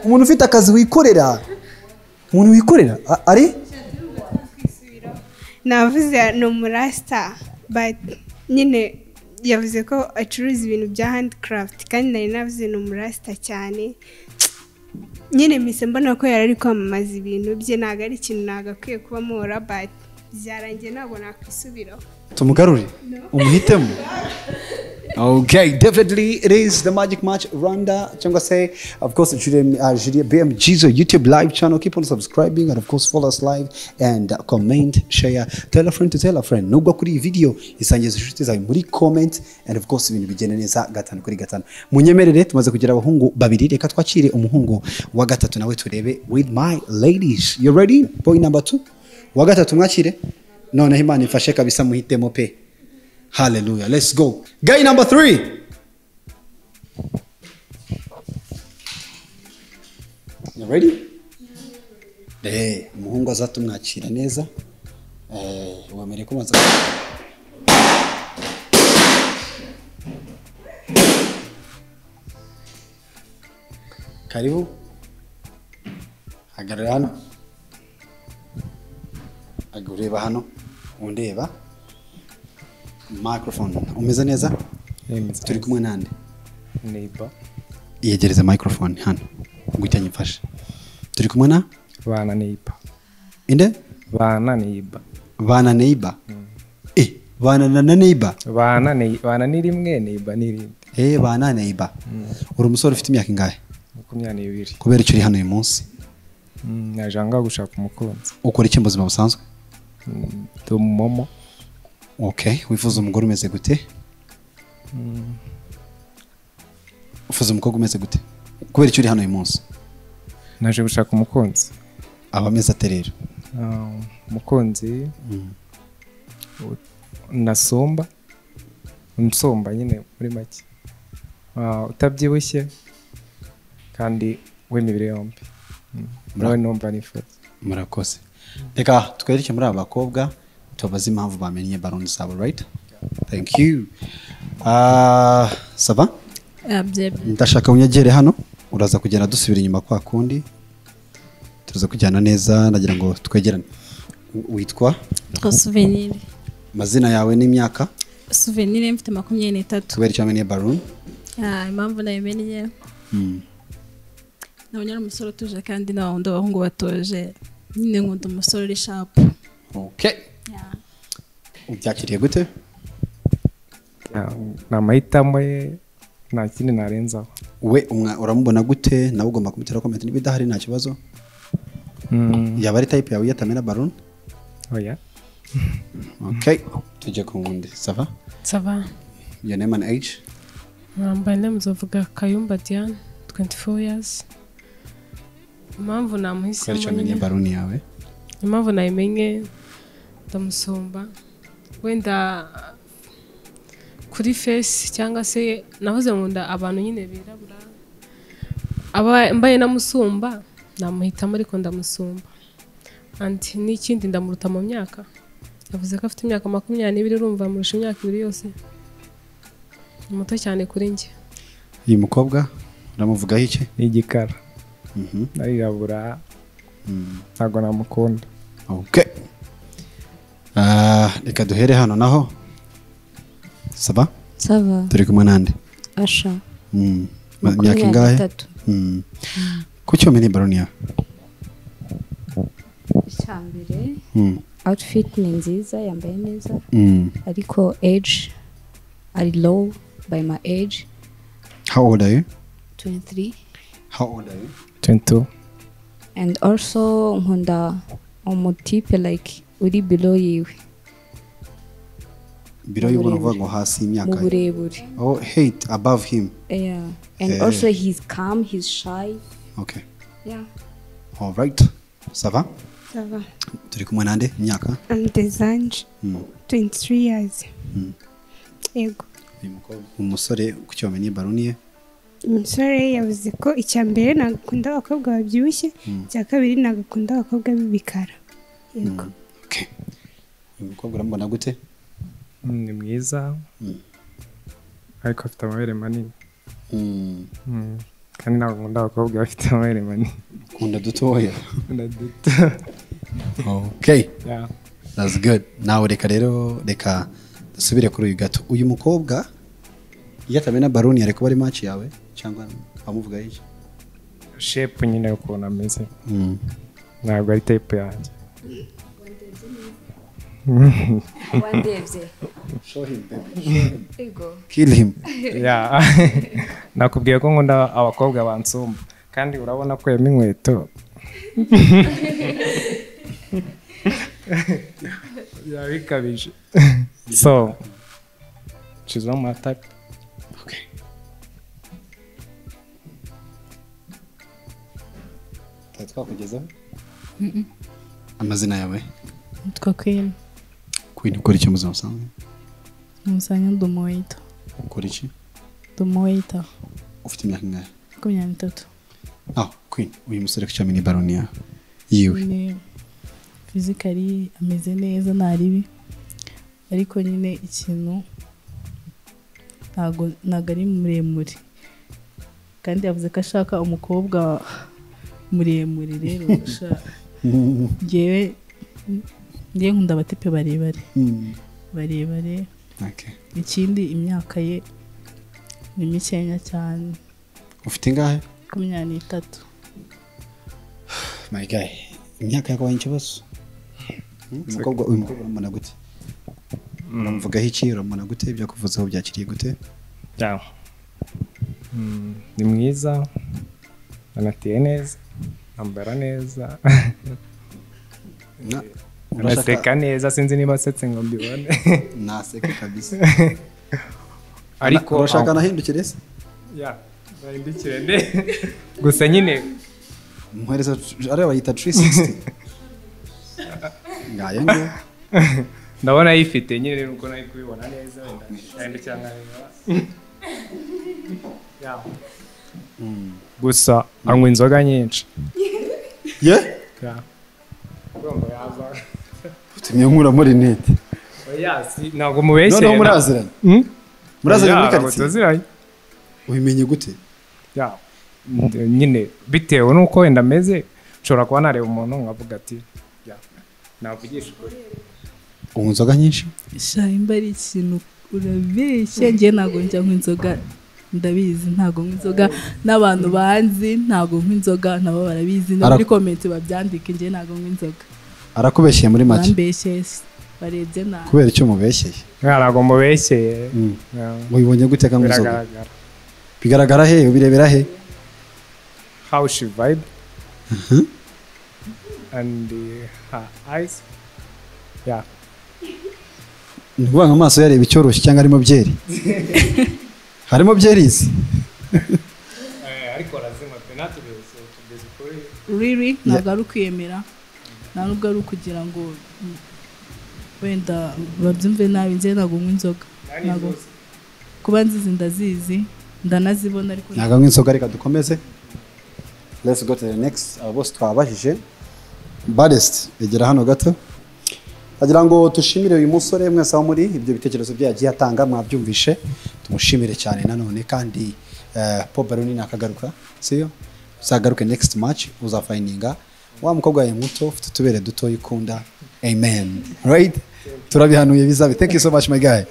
Umuntu ufite akazi wikorera. Umuntu wikorera ari Navuze ni umurasta. But nyine yavuze ko acuruza ibintu bya handicraft kandi nari navuze ni umurasta cyane. Nyine mpise mbona ko yari ari kwamamaza ibintu bye, ntabwo ari ikintu nagakwiye kuba mora, but byarangiye ntabwo nakwisubiraho. Tumugarure umuhitemo. Okay, definitely it is the Magic Match Rwanda. Cyangwa se, of course, Julia BMG's YouTube live channel. Keep on subscribing and of course follow us live and comment, share, tell a friend to tell a friend. Nubwo kuri iyi video isangiza inshuti zawe muri comment and of course ibintu bigenda neza 5 kuri 5. Munyemerere tumaze kugira abahungu babiri, reka twakire umuhungu wa gatatu nawe turebe with my ladies. You ready? Boy number 2. Wa gatatu mwakire. Noneho Imana ifashe kabisa muhitemo pe. Hallelujah. Let's go. Guy number 3. You ready? Umuhungu azatumwakira neza. Wemereye kubanza. Karibu. Hagarara hano. Agureba hano. Undeba. Microphone. Umeze neza? Turi kumwe nande? Neighbor. Iyegereze microphone hano. Ngwita nyimfashe. Turi kumwe na? Bana neighbor. Inde? Bana neighbor. Bana neighbor. Bana na neighbor. Bana nei bana ni rimwe neighbor ni irindi. Bana neighbor. Uri umusore ufite imyaka ingahe? 22. Kubera icyo uri hano uyu munsi? Naje anga gushaka umukunzi. Ukora iki mu buzima busanzwe? Ndi momo. Okay, wifuza umugore umeze gute? Ufuza umukobwa umeze gute? Kubera icyo uri hano uyu munsi? Naje gushaka umukunzi. Aba ameze ate rero? Umukunzi nasomba, unsomba nyine muri make. Utabyibushye kandi w'imibiri yombi. Nawe numva nifuza. Murakoze. Reka twereke muri aba bakobwa tubabaze impamvu bamenye balloon zabo, right? Thank you. Ça va? Ndashaka unyegere hano, uraza kugenda dusubira inyuma kwa kundi. Turaza kujyana neza, ndagira ngo twegerane. Witwa? Twa Souvenir. Mazina yawe n'imyaka? Souvenir mfite 23. Kubera icyo wamenye balloon? Impamvu nayimenye. Nabonye ari umusore utuje kandi na wundi abahungu batoje. Nyine nkunda umusore uri sharp. Okay. Ubyakiriye gute? Ni amahitamo ye, nta kindi narenzaho. We uramubona gute? Nawe ugomba kumutera comment niba idahari nta kibazo. Yaba ari type yawe yatamena balloon? Oya. Okay, tujye ku wundi. Ça va? Ça va. Your name and age? Mwambaye ndemuzovuga Kayumba Diane, 24 years. Impamvu namuhisemo. Kubera icyo balloon yawe? Impamvu nayimenye ndamusumba wenda kuri face cyangwa se nahoze nkunda abantu nyine birabura, aba mbaye namusumba namuhitamo ariko ndamusumba. And n'ikindi ndamuruta mu myaka, yavuze ko afite imyaka 22, urumva amurusha imyaka 2 yose, ni muto cyane kuri njye. Uyu mukobwa uramuvugaho iki? Ni igikara, arirabura, ntabwo namukunda. Okay. Reka duhere hano naho. Ça va? Ça va. Turi kumwe nande? Asha. Imyaka ingahe? Kuki wamenye balloon yawe? Icyambere, outfit ni nziza, yambaye neza. Ariko age ari low by my age. How old are you? 23. How old are you? 22. And also nkunda umutipe like uri below yiwe. Below you uvuga ngo hasi imyaka. Mu burebure. Oh, height above him. Yeah. And also he's calm, he's shy. Okay. Yeah. All right. Ça va? Ça va. Turi kumwe nande imyaka? I'm Desange. 23 years. Yego. Uyu mukobwa umusore kuki wamenye balloon ye? Umusore yavuze ko icya mbere nagakunda abakobwa babyibushye, icya kabiri nagakunda abakobwa b'ibikara. Yego. Okay. Uyu mukobwa uramubona gute? Ni mwiza. Ariko afite amabere manini. Kandi ntabwo nkunda abakobwa bafite amabere manini. Ukunda dutoya. Ukunda duto. Okay. Yeah. That's good. Nawe reka rero reka Dusubire kuri uyu gato. Uyu mukobwa iyo atamena baroni yareko bari match yawe cyangwa amuvuga iki? Shape nyine ukuntu ameze. Ntabwo ari type yanjye. Wandebye. Show him baby. Ego. Kill him. Yeah. Nakubwiye ko nkunda abakobwa bansumba kandi urabona ko yema inkweto. Yabikabije. So she's not my type. Okay. Twakugezaho? Amazina yawe? Nitwa Queen. Queen, ukora iki mu buzima busanzwe? Umusanya ndi umuwaiter. Ukora iki? Ndi umuwaiter. Ufite imyaka ingahe? 23. Ah, Queen, uyu musore ku cyamini baronia yiwe. Ni physically ameze neza nta ribi. Ariko nyine ikintu ntago ari muremure. Kandi yavuze ko ashaka umukobwa muremure rero sha. Ngewe ngiye nkunda abatipe barebare. Barebare. Okay. Ikindi imyaka ye ni mikenya cyane. Ufite ingahe? 23. My guy, imyaka yakabaye ikibazo. Umukobwa uyu mukobwa uramubona gute? Uramuvugaho iki? Uramubona gute? Ibyo akuvuzeho byakiriye gute? Yeah. Ni mwiza, anateye neza, ambara neza. Anaseka neza, sinzi niba asetse ngo mbibone. Naseka kabisa. Ariko urashaka nahindukire se? Yeah, nahindukire nde. Gusa nyine muhereza areba yita 360. Ngayo ngo ndabona yifite nyine nuko nayi kubibona neza wenda nahindukira nkareba. Yeah. Gusa anywa inzoga nyinshi. Yeah? Yeah. Urumva yaza. Utumye nkura muri net. Oya, si ntabwo mubeshye. Noneho muraziranye. Muraziranye muri quartier. Tuziranye. Ubimenye gute? Yeah. Nyine bitewe nuko wenda meze nshobora kuba nareba umuntu nkavuga ati yeah, navugisha ukuri. Unywa inzoga nyinshi? Sha imba ari ikintu urabeshye, ngiye ntabwo njya nywa inzoga. Ndabizi ntago nywa inzoga n'abantu banzi ntago nywa inzoga nabo barabizi no muri comment babyandike ngiye ntago nywa inzoga. Arakubeshye muri make? Bambeshye barebye nabi. Kubera icyo mubeshyeye? Ntabwo mubeshyeye. Ubibonye gute kanywa inzoga? Bigaragara he? Ubirebera he? How she vibe and her eyes. Yeah. Nuvuga amaso yareba icyoroshye cyangwa arimo byeri? Harimo byerizi. Ariko razima penalty bese tugeze kuri really ntabwo ari kwiyemera ntabwo ari kugira ngo wenda babyumve nabi nze ntabwo nywa inzoga. Ntabwo kuba nzizi ndazizi ndanazibona ariko ntabwo nywa inzoga. Reka dukomeze. Let's go to the next. Abo bose twabajije. Baddest egera hano gato. Agira ngo tushimire uyu musore mwese aho muri ibyo bitekerezo bye yagiye atanga mwabyumvishe, tumushimire cyane nanone kandi Pop Baroni nakagaruka, siyo? Uzagaruke next match uzafininga wa mukobwa wawe muto ufite utubere duto yikunda. Amen. Right? Turabihanuye bizabe. Thank you so much my guy.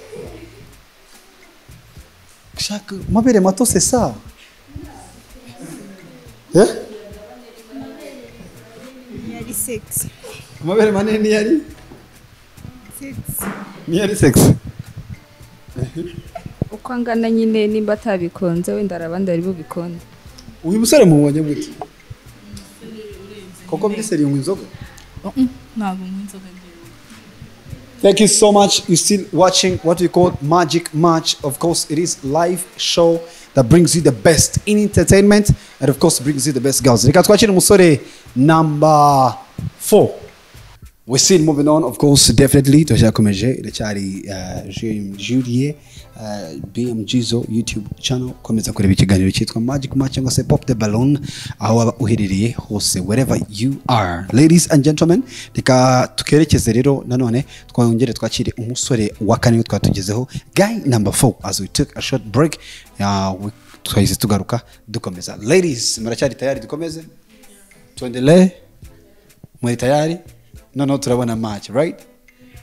Shaka mabere mato c'est ça. Eh? Yari 6. Mabere manini yari 6. Ni yari 6. Uko angana nyine nimba atabikunze wenda arabandi ari bubikunde. Uyu musore mubonye gute? Koko biseri unywa inzoga? Ntabwo nywa inzoga ngewe. Thank you so much. You're still watching what we call Magic Match. Of course, it is live show that brings you the best in entertainment and of course brings you the best girls. Reka twakire umusore number 4. We're still moving on, of course, definitely. Turacyakomeje, iracyari Julie BMGzo YouTube channel. Komeza kureba ikiganiro cyitwa Magic Match cyangwa se Pop the Balloon aho waba uherereye hose, wherever you are. Ladies and gentlemen, reka tukerekeze rero nanone twongere twakire umusore wa kane twatugezeho, guy number 4. As we took a short break, twahise tugaruka dukomeza. Ladies, muracyari tayari dukomeze? Tuendelee? Muri tayari? Noneho turabona match, right?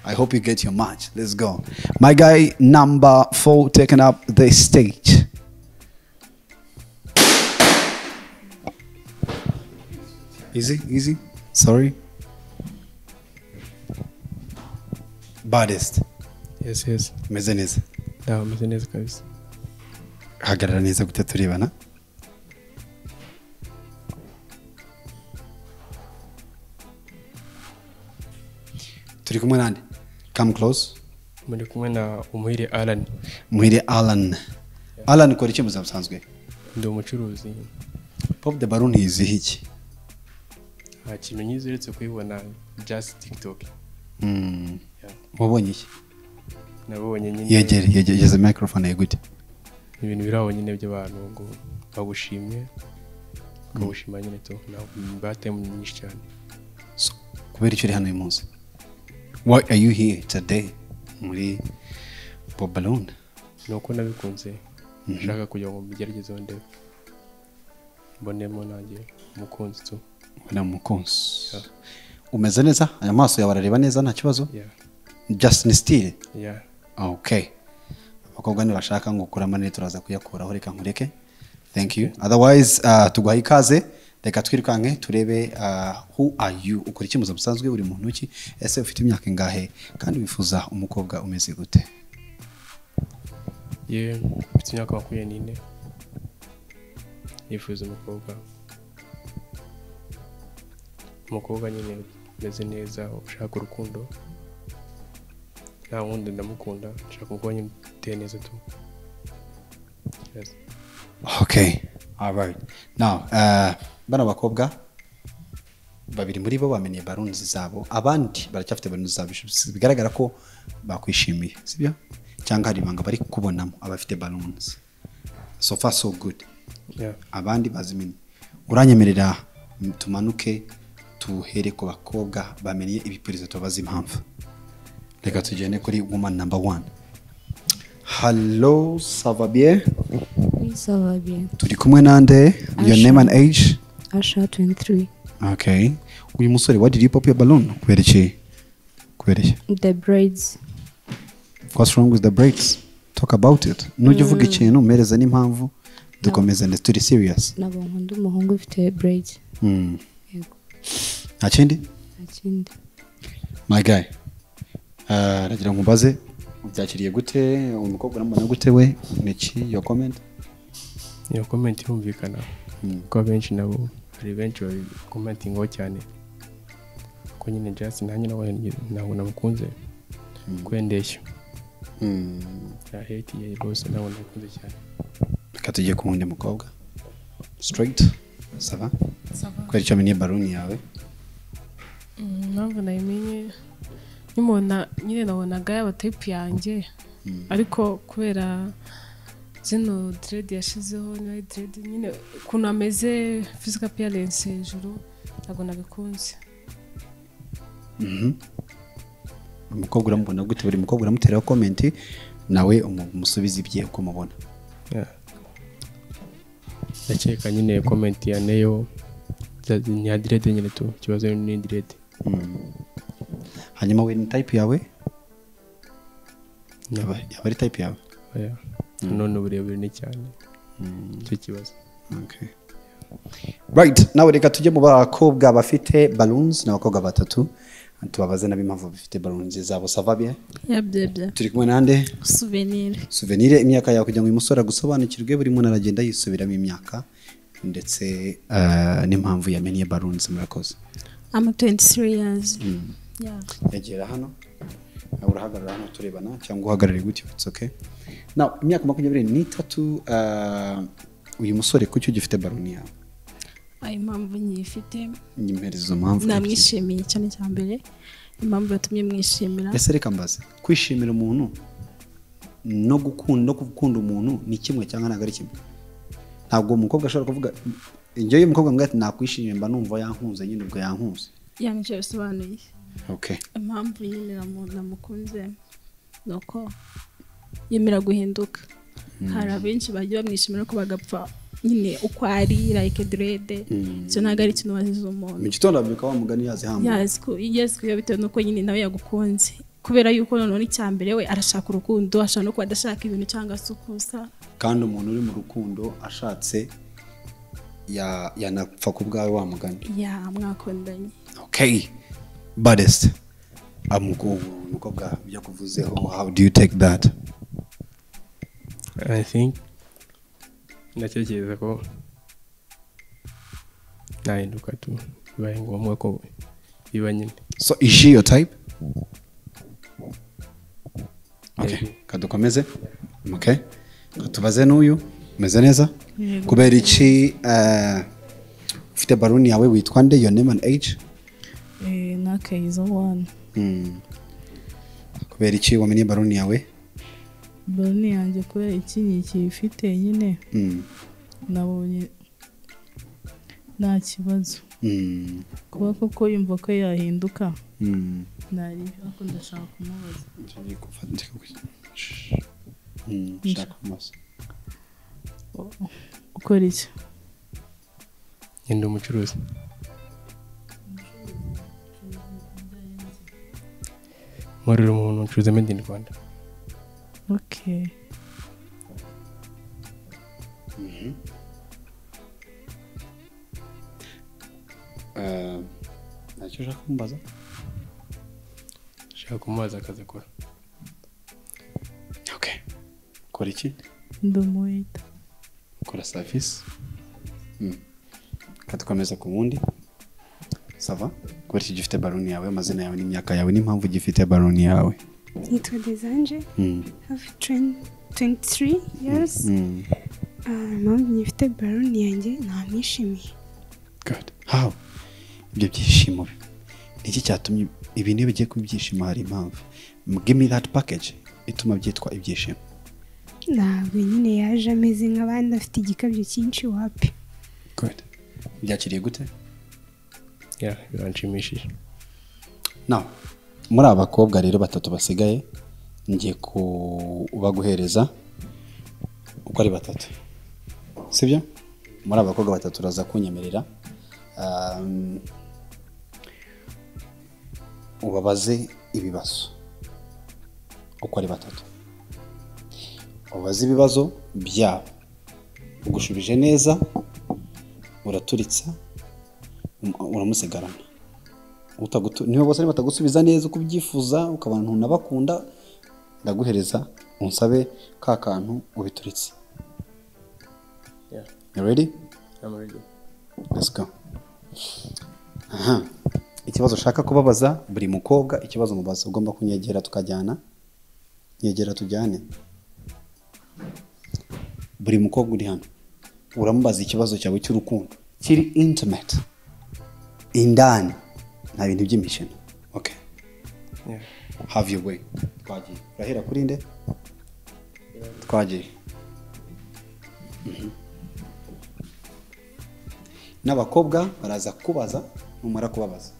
I hope you get your match. Let's go. My guy number 4 taking up the stage. Easy, easy. Sorry. Baddest. Yes, yes. Meze neza. Ndaho meze neza kabisa. Hagarara neza gute turebana. Turi kumwe nande? Come close. Muri kumwe na Umuhire Alan. Umuhire Alan. Yeah. Alan ukora iki mu buzima busanzwe? Ndi umucuruzi. Pop the Balloon izi iki? Nta kintu nyizi uretse kuyibona just TikTok. Yeah. Wabonye iki? Nabonye nyine. Yegere, yegeze microphone ye gute? Ibintu biraho nyine by'abantu ngo bagushimye. Bagushima nyine to batemu nyinshi cyane. So, kubera icyo uri hano uyu munsi? Why are you here today? Muri Pop Balloon? Nuko nabikunze. Nshaka kugira ngo mbigerageze ndebe. Mbonemo nanjye umukunzi tu. Mbona umukunzi. Yeah. Umeze neza? Aya maso yawe arareba neza nta kibazo? Yeah. Just ni style? Yeah. Okay. Abakobwa nibashaka ngo ukure amanini turaza kuyakuraho, reka nkureke. Thank you. Otherwise tuguhaye ikaze. Reka twirukanke turebe who are you, ukora iki mu buzima busanzwe, uri muntu ki, ese ufite imyaka ingahe kandi wifuza umukobwa umeze gute? Yeah, mfite imyaka 24. Nifuza umukobwa nyine umeze neza, ushaka urukundo. Nta wundi ndamukunda, nshaka umukobwa nyine uteye neza tu. Yes. Okay. All right. Now, bano bakobwa babiri muri bo bamenye balloons zabo, abandi baracyafite balloons zabo, bigaragara ko bakwishimiye, sibyo? Cyangwa hari ibanga bari kubonamo abafite balloons. So far so good. Yeah. Abandi bazimenye. Uranyemerera tumanuke tuhere ku bakobwa bamenye ibipurizo tubaza impamvu. Reka tugende kuri woman number 1. Hello, ça va bien? Oui, ça va bien. Turi kumwe nande? Your name and age? Asha, 23. Okay. Uyu musore, why did you pop your balloon? Kubera iki? Kubera iki? The braids. What's wrong with the braids? Talk about it. Nujya uvuga ikintu mpereza n'impamvu dukomeze ndetse turi serious. Nabo nkunda umuhungu ufite braids. Yego. Nta kindi? Nta kindi. My guy. Nagira ngo mbaze ubyakiriye gute? Umukobwa uramubona gute we? Niki your comment? Iyo comment irumvikana. Kuko benshi nabo hari benshi babikomentingaho cyane. Ko nyine just nanjye ntabwo namukunze. Kwendeshya. Ya hate ye rwose ntabwo namukunze cyane. Reka tujye ku wundi mukobwa. Straight. Ça va? Ça va. Kubera icyo amenye balloon yawe? Ntabwo nayimenye. Nimubona nyine nabonaga yaba type yanjye. Ariko kubera zino dread yashizeho, niba dread nyine ukuntu ameze physical appearance hejuru ntabwo nabikunze. Umukobwa uramubona gute? Buri mukobwa uramuteraho comment nawe umusubiza ibye uko mubona. Yeah. Ndakeka nyine comment ya Neo ni ya dread nyine tu, ikibazo ni dread. Hanyuma we ni type yawe? Yaba ari type yawe? Yeah. None uburebure ni cyane. Icyo kibazo. Okay. Right, nawe reka tujye mu bakobwa bafite balloons n'abakobwa batatu tubabaze nabi impamvu bafite balloons zabo. Ça va bien? Yabye. Turi kumwe nande? Souvenir. Souvenir, imyaka yawe kugira ngo uyu musore agusobanukirwe, buri muntu aragenda yisubiramo imyaka ndetse n'impamvu yamenye balloons. Murakoze. I'm 23 years. Yeah. Yagera hano. Urahagarara hano turebana cyangwa uhagarare gutyo, it's okay. Now, imyaka 23, uyu musore kuki ugifite balloon yawe? Ay, impamvu nyifite. Nyimereza impamvu. Namwishimiye cyane cya mbere. Impamvu yatumye mwishimira. Ese reka mbaze, kwishimira umuntu no gukunda umuntu ni kimwe cyangwa ntabwo ari kimwe? Ntabwo umukobwa ashobora kuvuga njye uyu mukobwa mbwa ati nakwishimiye mba numva yankunze nyine ubwo yankunze. Yanjye bisobanuye. Okay. Impamvu nyine namukunze nuko yemera guhinduka. Hari abenshi bagiye bamwishimira ko bagapfa nyine uko ari like dread. So ntabwo ari ikintu waziza umuntu. Mu gitondo abyuka wa mugani yazihamba. Yes, bitewe nuko nyine nawe yagukunze. Kubera yuko noneho icyambere we arashaka urukundo, ashaka no kuba adashaka ibintu cyangwa se ukusa. Kandi umuntu uri mu rukundo ashatse yanapfa ku bwawe wa mugani. Ya mwakundanye. Okay. Baddest. Umukobwa byakuvuzeho, how do you take that? I think ndatekereza ko nahinduka tu bibaye ngombwa ko biba nyine. So is she your type? Okay, kadukomeze. Okay. Katubaze n'uyu umeze neza? Kubera iki ufite balloon yawe witwa nde, your name and age? Nakayizo 1. Kubera iki wamenye balloon yawe? Balloon yanjye kubera iki niki ifite nyine. Nabonye nta kibazo. Kuba koko yumva ko yahinduka. Nari ariko ndashaka kumubaza. Nshaka kumubaza. Ukora iki? Ndi umucuruzi. Nkorera umuntu ucuruza made in Rwanda. Okay. Ntacyo ushaka kumubaza? Nshaka kumubaza akazi akora. Okay. Ukora iki? Ndi umuwaiter. Ukora service? Katukomeza ku wundi. Sava? Kubera iki gifite balloon yawe, amazina yawe n'imyaka yawe n'impamvu gifite balloon yawe? Nitwa Desanje. Have 23 years. Impamvu ngifite balloon yanjye namwishimiye. Good. How? Ibyo byishimo niki cyatumye ibintu iyo bigiye kuba ibyishimo hari impamvu. Give me that package ituma byitwa ibyishimo. Ntabwo nyine yaje ameze nk'abandi afite igikabyo cyinshi wapi. Good. Byakiriye gute? Yeah, biranshimishije. Now, muri aba bakobwa rero batatu basigaye ngiye kubaguhereza uko ari batatu. Sibyo? Muri aba bakobwa batatu uraza kunyemerera ubabaze ibibazo uko ari batatu. Ubabaze ibibazo byabo. Ugushubije neza uraturitsa uramusigarana. Niba bose batagusubiza neza uko ubyifuza ukabana nabakunda ndaguhereza unsabe ka kantu ubituritse. Yeah. You ready? I'm ready. Let's go. Aha. Ikibazo ushaka kubabaza buri mukobwa, ikibazo mubaza ugomba kunyegera tukajyana. Nyegera tujyane. Buri mukobwa uri hano uramubaza ikibazo cyawe cy'urukundo kiri intimate. Indani nta bintu by'imikino. Okay. Yeah. Have your way. Twagiye. Urahera kuri nde? Twagiye. N'abakobwa baraza kubaza, numara kubabaza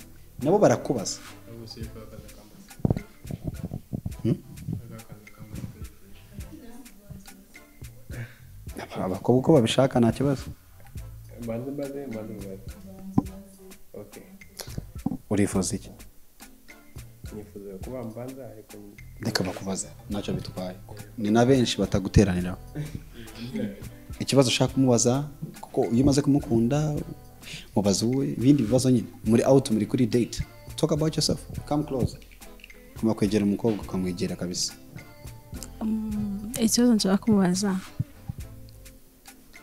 nabo barakubaza. Abakobwa uko babishaka nta kibazo. Okay. Urifuza iki? Nifuza kuba mbanza ariko reka bakubaza ntacyo bitwaye. Ni na benshi bataguteranira. Ikibazo ushaka kumubaza kuko iyo umaze kumukunda mubaza ibindi bibazo nyine. Muri out, muri kuri date. Talk about yourself. Come close. Kuma kwegera umukobwa ukamwegera kabisa. Ikibazo nshaka kumubaza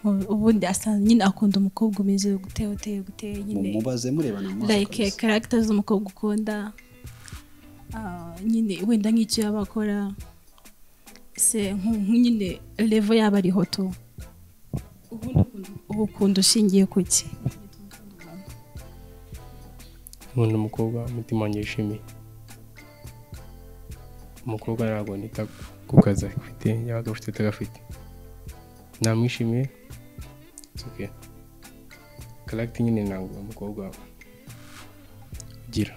ubundi asa nyine akunda umukobwa umeze gute gute nyine. Mubaze murebana mu maso. Like characters z'umukobwa ukunda nyine wenda nk'icyo yabakora se nyine level yaba ari hoto. Ubundi ukunda ushingiye kuki? Nkunda umukobwa umutima wanjye wishimiye. Umukobwa ntabwo nita ku kazi afite, yabaga afite atagafite. Namwishimiye. It's okay. Character nyine ntabwo umukobwa ugira.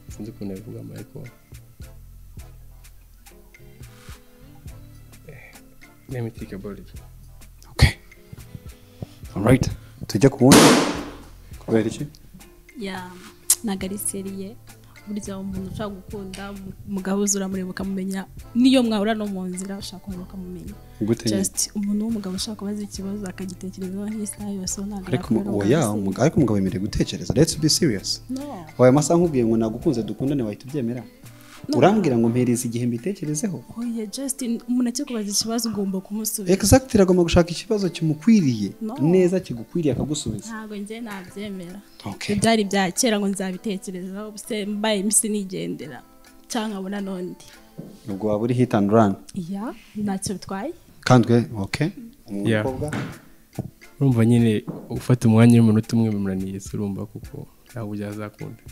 Sinzi ukuntu nabivuga ariko let me think about it. Okay. All right. Tujya ku wundi. Kubera iki? Yeah. Ntabwo ari sérieux. Burya umuntu ushaka gukunda mugahuza uramureba ukamumenya, niyo mwahura no mu nzira ushaka kumureba ukamumenya. Gute nyine? Just umuntu w'umugabo ushaka kubaza ikibazo akagitekerezaho nk'isaha yose, ntabwo Ariko yakubera oya, umugabo. Ariko umugabo yemerewe gutekereza. Let's be serious. No. Oya, amasaha nkubwiye ngo nagukunze dukundane, wahita ubyemera? No. Urambwira ngo mpereza igihe mbitekerezeho. Oya, just umuntu akikubaza ikibazo ugomba kumusubiza. Exactly, agomba gushaka ikibazo kimukwiriye No. neza, kigukwiriye, akagusubiza. Ntabwo njye nabyemera. Okay. Byari bya kera ngo nzabitekerezaho, se mbaye imisi nigendera cyangwa nkabona n'undi. Ubwo waba uri hit and run. Iya, ntacyo bitwaye. Kandi we, okay, Yeah. umukobwa. Urumva nyine ufata umwanya w'umunota umwe bimunaniye se, urumva kuko ntabwo byazakunda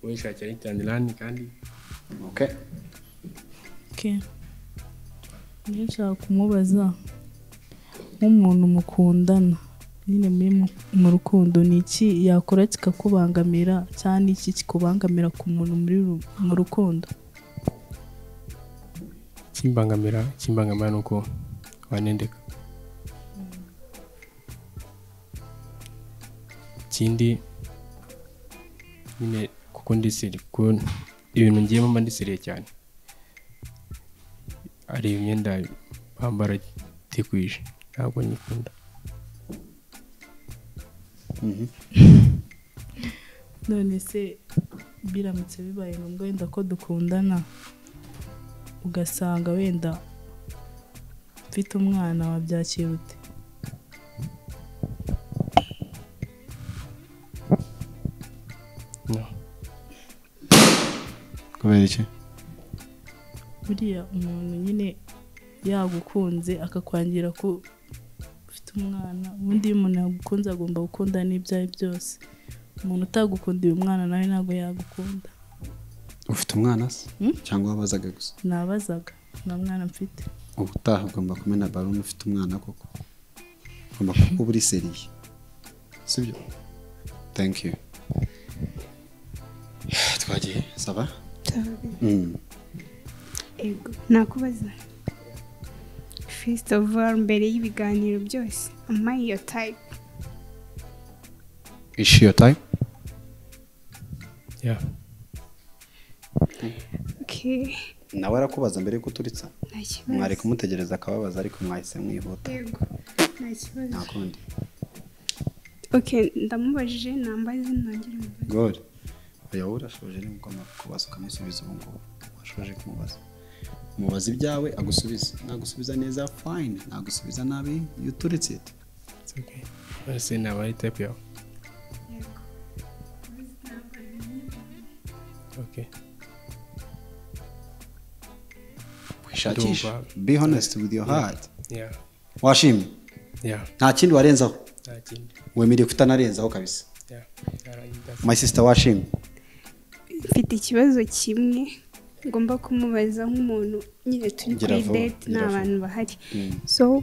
wishakira hit and run kandi. Okay. Okay. Njye nshaka kumubaza, nk'umuntu mukundana nyine muri mu rukundo, ni iki yakora kikakubangamira, cyangwa ni iki kikubangamira ku muntu muri mu rukundo? Ikimbangamira ni uko wanendeka. Ikindi nyine kuko ndi sérieux, kuko ibintu ngiyemo mba ndi sérieux cyane, ari imyenda bambara itikwije, ntabwo nyikunda. None se biramutse bibaye ngombwa wenda ko dukundana, ugasanga wenda mfite umwana, wabyakira ute? No. Kubera iki? Buriya umuntu nyine yagukunze akakwangira ko ufite umwana, ubundi iyo umuntu yagukunze agomba gukunda n'ibyawe byose. Umuntu utagukundiye umwana nawe ntabwo yagukunda. Ufite umwana se? Hmm? Cyangwa wabazaga gusa? Nabazaga, nta mwana mfite. Ubutaha ugomba kumena balloon ufite umwana, koko ugomba kuba uri sérieux, sibyo? Thank you. Twagiye, ça va? Ego, nakubaza, first of all, mbere y'ibiganiro byose, am I your type? Is she your type? Yeah. Okay. Nawe arakubaza mbere yuko uturitsa. Nta kibazo. Mwari kumutegereza akababaza, ariko mwahise mwihuta. Yego, nta kibazo. Nta kundi. Okay, ndamubajije, nambaze nongere mubaze. Good. Oya, wowe urashoje, ni ugomba kubaza ukamusubiza. Ubu ngubu washoje kumubaza, mubaza ibyawe agusubize. Nagusubiza neza, fine; nagusubiza nabi, iyo uturitse it. It's okay. Ese naba ari type yawe? Yego. Okay. Wishakisha. Ndumva. Be honest with your Yeah. heart. Yeah. Washimye? Yeah. Nta kindi warenzaho? Nta kindi. Wemerewe kutanarenzaho kabisa. Yeah. Yarangiza. My sister, washimye? Mfite ikibazo kimwe ngomba kumubaza nk'umuntu nyine turi Gira kuri vuba, date, gira nta vuba. bantu bahari, so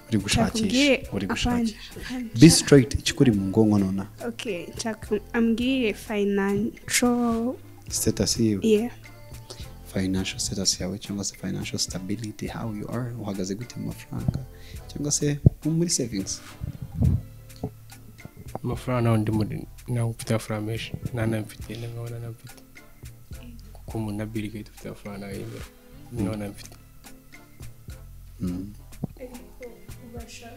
Uri gushakisha. Nshaka Uri apana, gushakisha. apana. Be straight, ikikuri mu bwonko nonaha. Okay, nshaka ambwire financial Status yiwe? Yeah. Financial status yawe cyangwa se financial stability, how you are, uhagaze gute mu mafaranga cyangwa se muri savings? Amafaranga nawe ndi muri, ntabwo mfite amafaranga menshi, nta nayo mfite, nkabona nayo mfite, kuko umuntu na Bill Gates ufite amafaranga nayo yemera, nkabona nayo mfite. Ubasha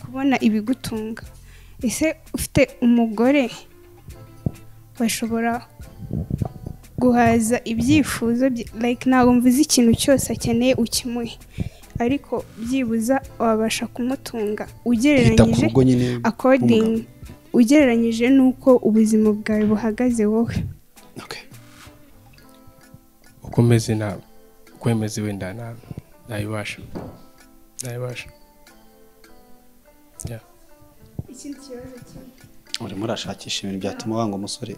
kubona ibigutunga? Ese ufite umugore bashobora guhaza ibyifuzo bye? Like, ntabwo mvuze ikintu cyose akeneye ukimuhe, ariko byibuza wabasha kumutunga Kwita ku ugereranyije rugo nyine according nk'umugabo. ugereranyije n'uko ubuzima bwawe buhagaze wowe. Okay. Uko meze, nta uko meze wenda nayibasha, yeah. Ikindi kibazo kimwe. Urimo urashakisha ibintu byatuma wanga umusore.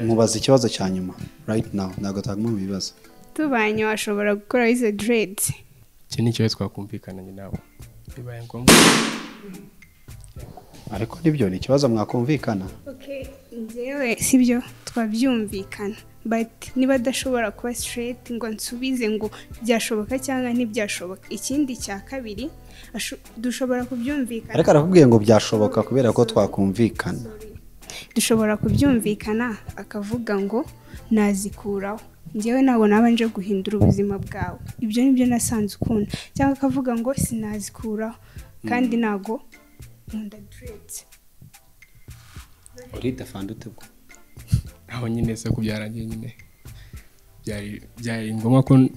Mubaza ikibazo cya nyuma right now, ntabwo taguma mu bibazo. Tubanye washobora gukora izo dreads? Iki ni ikibazo twakumvikana njye nawe bibaye ngombwa. Ariko nibyo, ni ikibazo mwakumvikana. Okay, njyewe sibyo, twabyumvikana, but niba adashobora kuba straight ngo nsubize ngo byashoboka cyangwa ntibyashoboka. Ikindi cya kabiri, dushobora kubyumvikana. Ariko arakubwiye ngo byashoboka kubera ko twakumvikana. Dushobora kubyumvikana akavuga ngo nazikuraho, njyewe ntabwo naba nje guhindura ubuzima bwawe, ibyo nibyo nasanze ukunda, cyangwa akavuga ngo sinazikuraho kandi ntabwo nkunda dreads. Uridefanda ute bwo? Aho nyine se kubyarangiye nyine byari ngombwa ko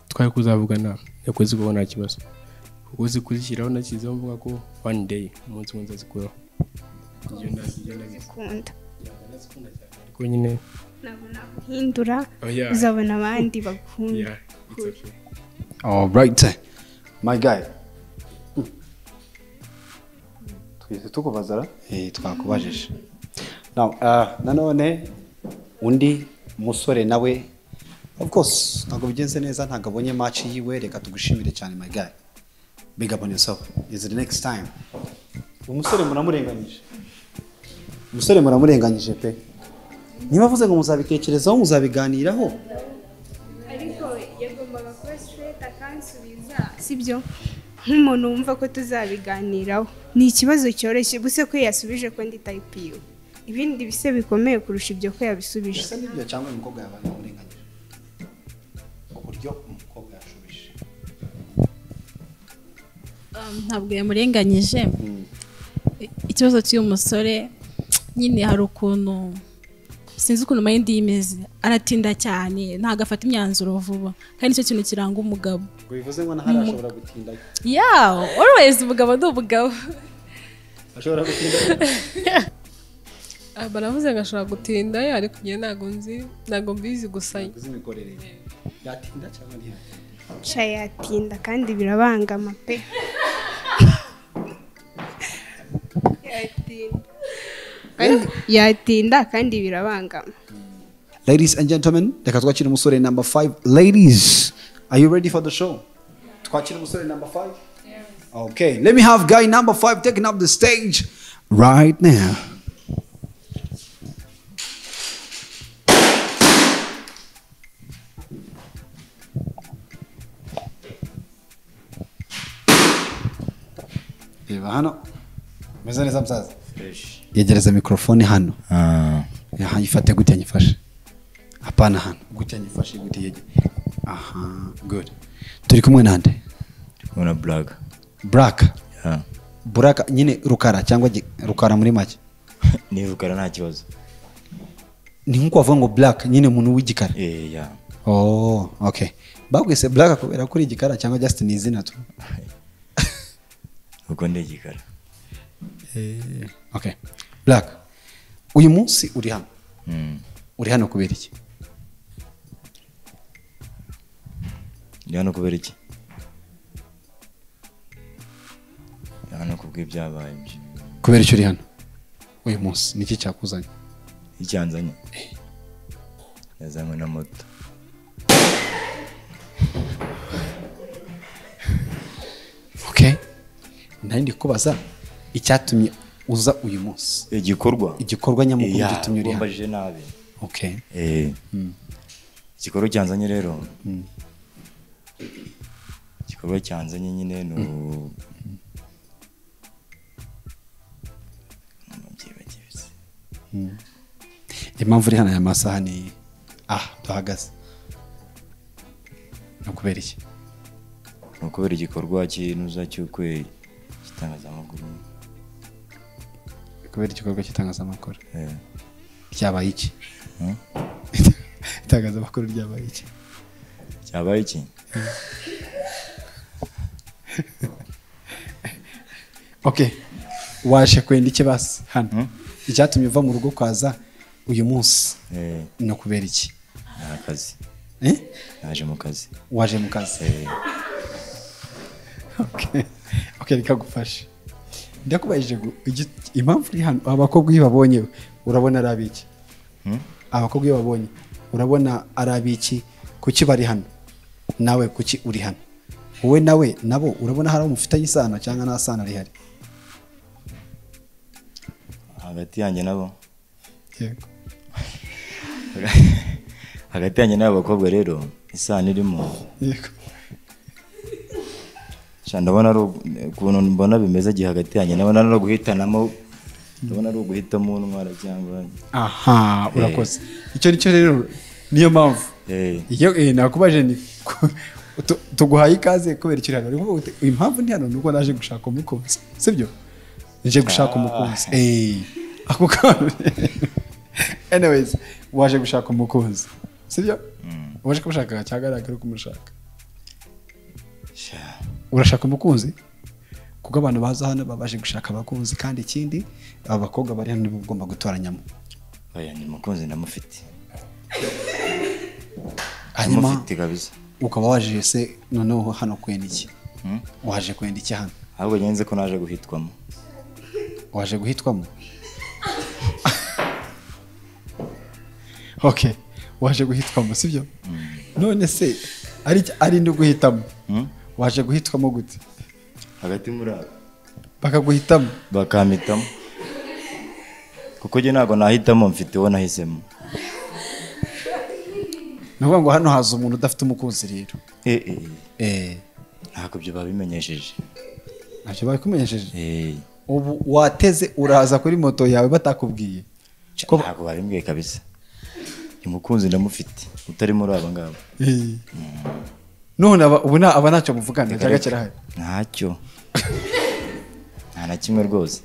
twari kuzavugana, yakoze ubwo nta kibazo, kuko zikuzishyiraho nashyizeho mvuga ko one day umunsi umwe nzazikuraho. Zikunda ariko nyine ntabwo naguhindura, uzabona abandi bagukunda. All right my guy, twese tukubazara twakubajije. Now nanone undi musore nawe of course ntabwo bigenze neza, ntabwo abonye match yiwe. Reka tugushimire cyane my guy, big up on yourself, is the next time. Umusore muramurenganyije, umusore muramurenganyije pe. Niba avuze ngo muzabitekerezaho muzabiganiraho, ariko yagombaga kuba straight akansubiza, sibyo? Nk'umuntu wumva ko tuzabiganiraho ni ikibazo cyoroshye, buse ko yasubije ko ndi type yiwe, ibindi bise bikomeye kurusha ibyo ko yabisubije. Ese nibyo cyangwa umukobwa yabaye amurenganyije uburyo umukobwa yashubije? Ntabwo yamurenganyije. Ikibazo cy'uyu musore nyine hari ukuntu sinzi ukuntu mind yimeze, aratinda cyane, ntabwo afata imyanzuro vuba, kandi nicyo kintu kiranga umugabo. Ngo bivuze ngo nahari ashobora gutinda. Yeah, always umugabo ni umugabo. Ashobora gutinda. Baravuze ngo ashobora gutinda, ariko njye ntabwo nzi, ntabwo mbizi gusa. Uzi imikorere. Yatinda cyangwa ntiyatinda? Sha yatinda kandi birabangama pe. Yatinda kandi birabangama. Ladies and gentlemen, reka twakire umusore number 5. Ladies, are you ready for the show? Twakire umusore number 5? Yes. Okay, let me have guy number 5 taking up the stage right now. Reba hano. Meze neza msaza? Fresh. Yegereza mikrofone hano. Aha, ifate gute nyifashe? Hapana hano. Gute nyifashe gute yege. Aha, good. Turi kumwe nande? Turi kumwe na Black. Black? Yeah. Black nyine rukara cyangwa rukara muri make? Ni rukara nta kibazo. Ni nkuko bavuga ngo Black nyine umuntu w'igikara. Yeah. Oh, okay. Bagwese Black kubera kuri igikara cyangwa just ni izina tu? Uko ndi igikara. Okay. Black, uyu munsi uri hano. Uri hano kubera iki? Ndi hano kubera iki? Ndi hano kubw'ibyabaye. Kubera iki uri hano? Uyu munsi niki cyakuzanye? Icyanzanye? Yazanywe na moto. Okay. Nari ndi kubaza icyatumye uza uyu munsi. Igikorwa nyamukuru gitumye uri hano. Wambajije nabi. Okay. Igikorwa cyanzanye rero. Igikorwa cyanzanye nyine no Impamvu uri hano aya masaha ni tuhagaze. No kubera iki? No kubera igikorwa cy'inuza cy'ukwe cy'itangazamakuru. Kubera igikorwa cy'itangazamakuru. Cyabaye iki? Itangazamakuru ryabaye iki? Cyabaye iki? Okay. Waje kwenda iki basi hano? Icyatumye uva mu rugo kwaza uyu munsi no kubera iki? Akazi. Naje mu kazi. Waje mu kazi. Okay. Okay, reka gufashe. Ndakubajije impamvu uri hano, abakobwa iyo babonye urabona ari abiki? Abakobwa iyo babonye urabona ari abiki? Kuki bari hano? Nawe kuki uri hano? Wowe nawe nabo urabona hari umufitanye isano cyangwa nta sano rihari? Hagati yanjye nabo. Yego. Hagati yanjye n'abo bakobwa rero isano irimo. Yego. Ndabona ari ukuntu mbona bimeze gihe hagati yanjye nabona no guhitanamo Ndabona ari uguhitamo untwara cyangwa. Aha, urakoze. Icyo nicyo rero niyo mpamvu. Iyo nakubaje ni tuguhaye ikaze kubera ikiri hano. Uri kuvuga uti impamvu ndi hano nuko naje gushaka umukunzi. Sibyo? Nje gushaka umukunzi. Ako kantu. Anyways, waje gushaka umukunzi. Sibyo? Waje kumushaka cyagaragara kumushaka. Urashaka umukunzi? Kuko abantu baza hano babaje gushaka abakunzi, kandi ikindi abakobwa bari hano nibo ugomba gutoranyamo. Oya, ni umukunzi ndamufite. Hanyuma ndamufite kabisa. Ukaba waje se noneho hano kwenda iki? Waje kwenda iki hano? Ahubwo ngenze ko naje guhitwamo. Waje guhitwamo? Okay, waje guhitwamo sibyo? None se ari ndo guhitamo? Waje guhitwamo gute? Hagati muri abo bakaguhitamo, bakampitamo, kuko njye ntabwo nahitamo, mfite uwo nahisemo. Nuvuga ngo hano haza umuntu udafite umukunzi rero. Ntabwo ibyo babimenyesheje. Ntacyo babikumenyesheje? Ubu wateze uraza kuri moto yawe batakubwiye? Ntabwo babimbwiye kabisa. Umukunzi ndamufite utari muri aba ngaba. None ubu aba ntacyo muvugana cyangwa kirahari? Ntacyo. Nta na kimwe rwose.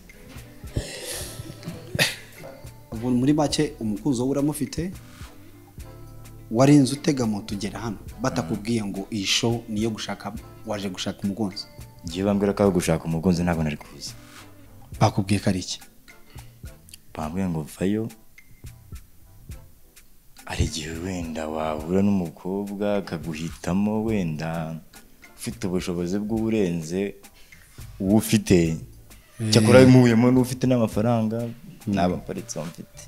Ubu muri make umukunzi wowe uramufite, warinze utega moto ugera hano batakubwiye ngo iyi show niyo gushaka, waje gushaka umukunzi? Ngiye bambwira ko ari gushaka umukunzi ntabwo nari kuza. Bakubwiye ko ari iki? Bambwiye ngo vayo, ari igihe wenda wahura n'umukobwa akaguhitamo, wenda ufite ubushobozi bw'uburenze uwo ufite. Cyakora mpuyemo n'ufite n'amafaranga, naba mparitse mfite.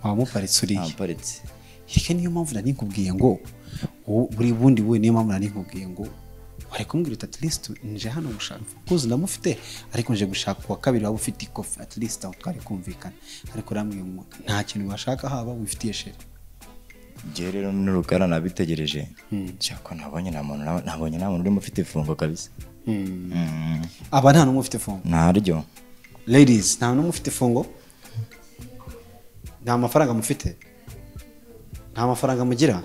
Wamuparitse uriye? Namparitse. Reka niyo mpamvu nari nkubwiye ngo buri bundi we, niyo mpamvu nari nkubwiye ngo wari kumbwira uti at least nje hano gushaka umukunzi ndamufite, ariko nje gushaka uwa kabiri waba ufite ikofi, at least aho twari kumvikana. Ariko urambwiye ngo nta kintu washaka haba wifitiye chéri. Njye rero n'urugara nabitegereje. Cyako nabonye nta muntu, nabonye nta muntu urimo ufite ifungo kabisa. Aba nta n'umwe ufite ifungo? Ntaryo. Ladies, nta n'umwe ufite ifungo? Nta mafaranga mufite? Nta mafaranga mugira?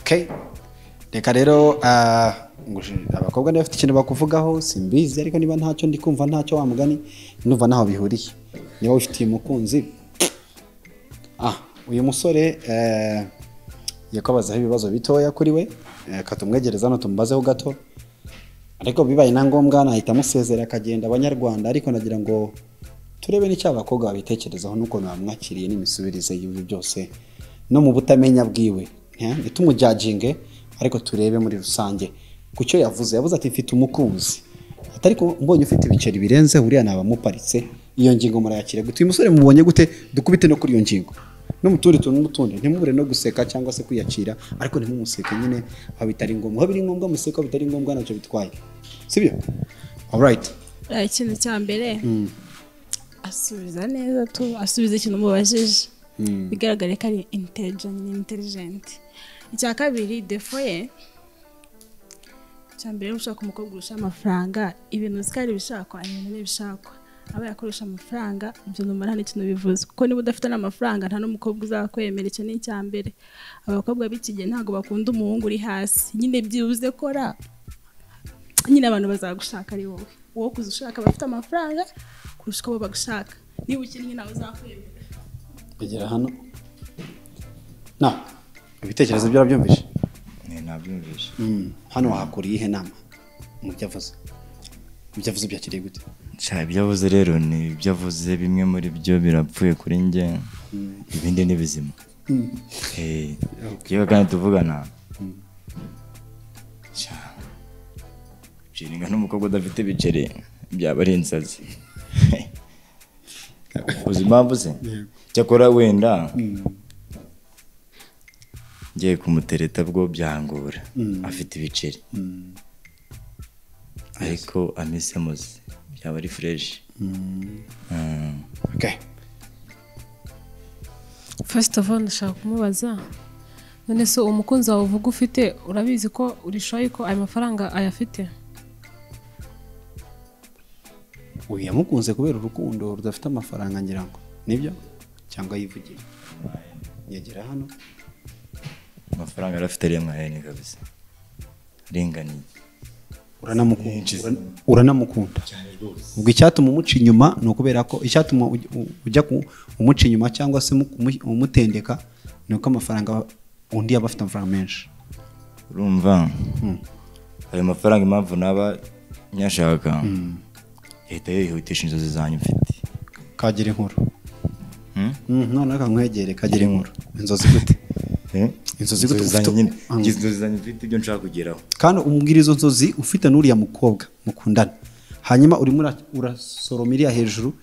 Okay. Reka rero abakobwa niba bafite ikintu bakuvugaho simbizi, ariko niba ntacyo ndi kumva ntacyo wa mugani ndumva naho bihuriye. Niba ufitiye umukunzi, uyu musore yakubazaho ibibazo bitoya kuri we, katumwegereza hano tumubazeho gato, ariko bibaye na ngombwa nahita amusezera akagenda abanyarwanda, ariko nagira ngo turebe n'icyo abakobwa babitekerezaho n'ukuntu bamwakiriye n'imisubirize y'ibyo byose no mu butamenya bwiwe. Ntitumujajinge, ariko turebe muri rusange ku cyo yavuze. Yavuze ati mfite umukunzi, ariko mbonye ufite ibiceri birenze uriya nabamuparitse. Iyo ngingo murayakira gute? Uyu musore mubonye gute? Dukubite no kuri iyo ngingo no mutundi tuntu n'utundi, ntimubure no guseka cyangwa se kwiyakira, ariko ntimumuseke nyine aho bitari ngombwa. Aho biri ngombwa museka, aho bitari ngombwa ntacyo bitwaye, sibyo? All right. Ikintu cya mbere asubiza neza tu, asubiza ikintu mubajije, bigaragare ko ari intelligent. Icya kabiri defo ye, icya mbere ushaka umukobwa urusha amafaranga, ibintu zikari bishakwa, ibintu n'ibishakwa aba yakoresha amafaranga, ibyo numva nta n'ikintu bivuze, kuko niba udafite n'amafaranga nta n'umukobwa uzakwemera. Icyo ni icya mbere. Abakobwa b'iki gihe ntabwo bakunda umuhungu uri hasi nyine, byibuze kora nyine abantu bazagushaka ari wowe, wowe kuza ushaka abafite amafaranga kurusha uko bo bagushaka. Niba ukennye nawe uzakwemera. Kugera hano na ibitekerezo byo urabyumvise? Nabyumvise. Hano wahakuriye ihe nama mu byo avuze? Mu byo avuze byakiriye gute? Ibyo avuze rero ni ibyo avuze, bimwe muri byo birapfuye kuri njye, ibindi ni bizima. Yewe kandi tuvugana Jiringa n'umukobwa udafite ibiceri byaba ari insazi. Uzi impamvu se? Cyakora wenda ngiye kumutereta bwo byangora, afite ibiceri, ariko amisemuze byaba ari fresh. Okay. First of all ndashaka kumubaza, none se umukunzi wawe uvuga ufite, urabizi ko urishoye ko ayo mafaranga ayafite? Uyu yamukunze kubera urukundo rudafite amafaranga ngira ngo nibyo cyangwa yivugira. Yegera hano. Amafaranga arafite ari mwayene kabisa. Ringaniye. Uranamukunda. Ubwo icyatuma umuca inyuma ni ukubera ko icyatuma ujya umuca inyuma cyangwa se umutendeka ni uko amafaranga undi yaba afite amafaranga menshi. Urumva? Ayo mafaranga impamvu naba nyashaka yahita yihutisha inzozi zanyu mfite. Kagira inkuru. None reka nkwegere kagira inkuru. Inzozi gute? Inzozi gute ufite nyine? Inzozi zanyu mfite ibyo nshaka kugeraho. Kandi umubwira izo nzozi ufite n'uriya mukobwa mukundana. Hanyuma urimo urasoroma iriya hejuru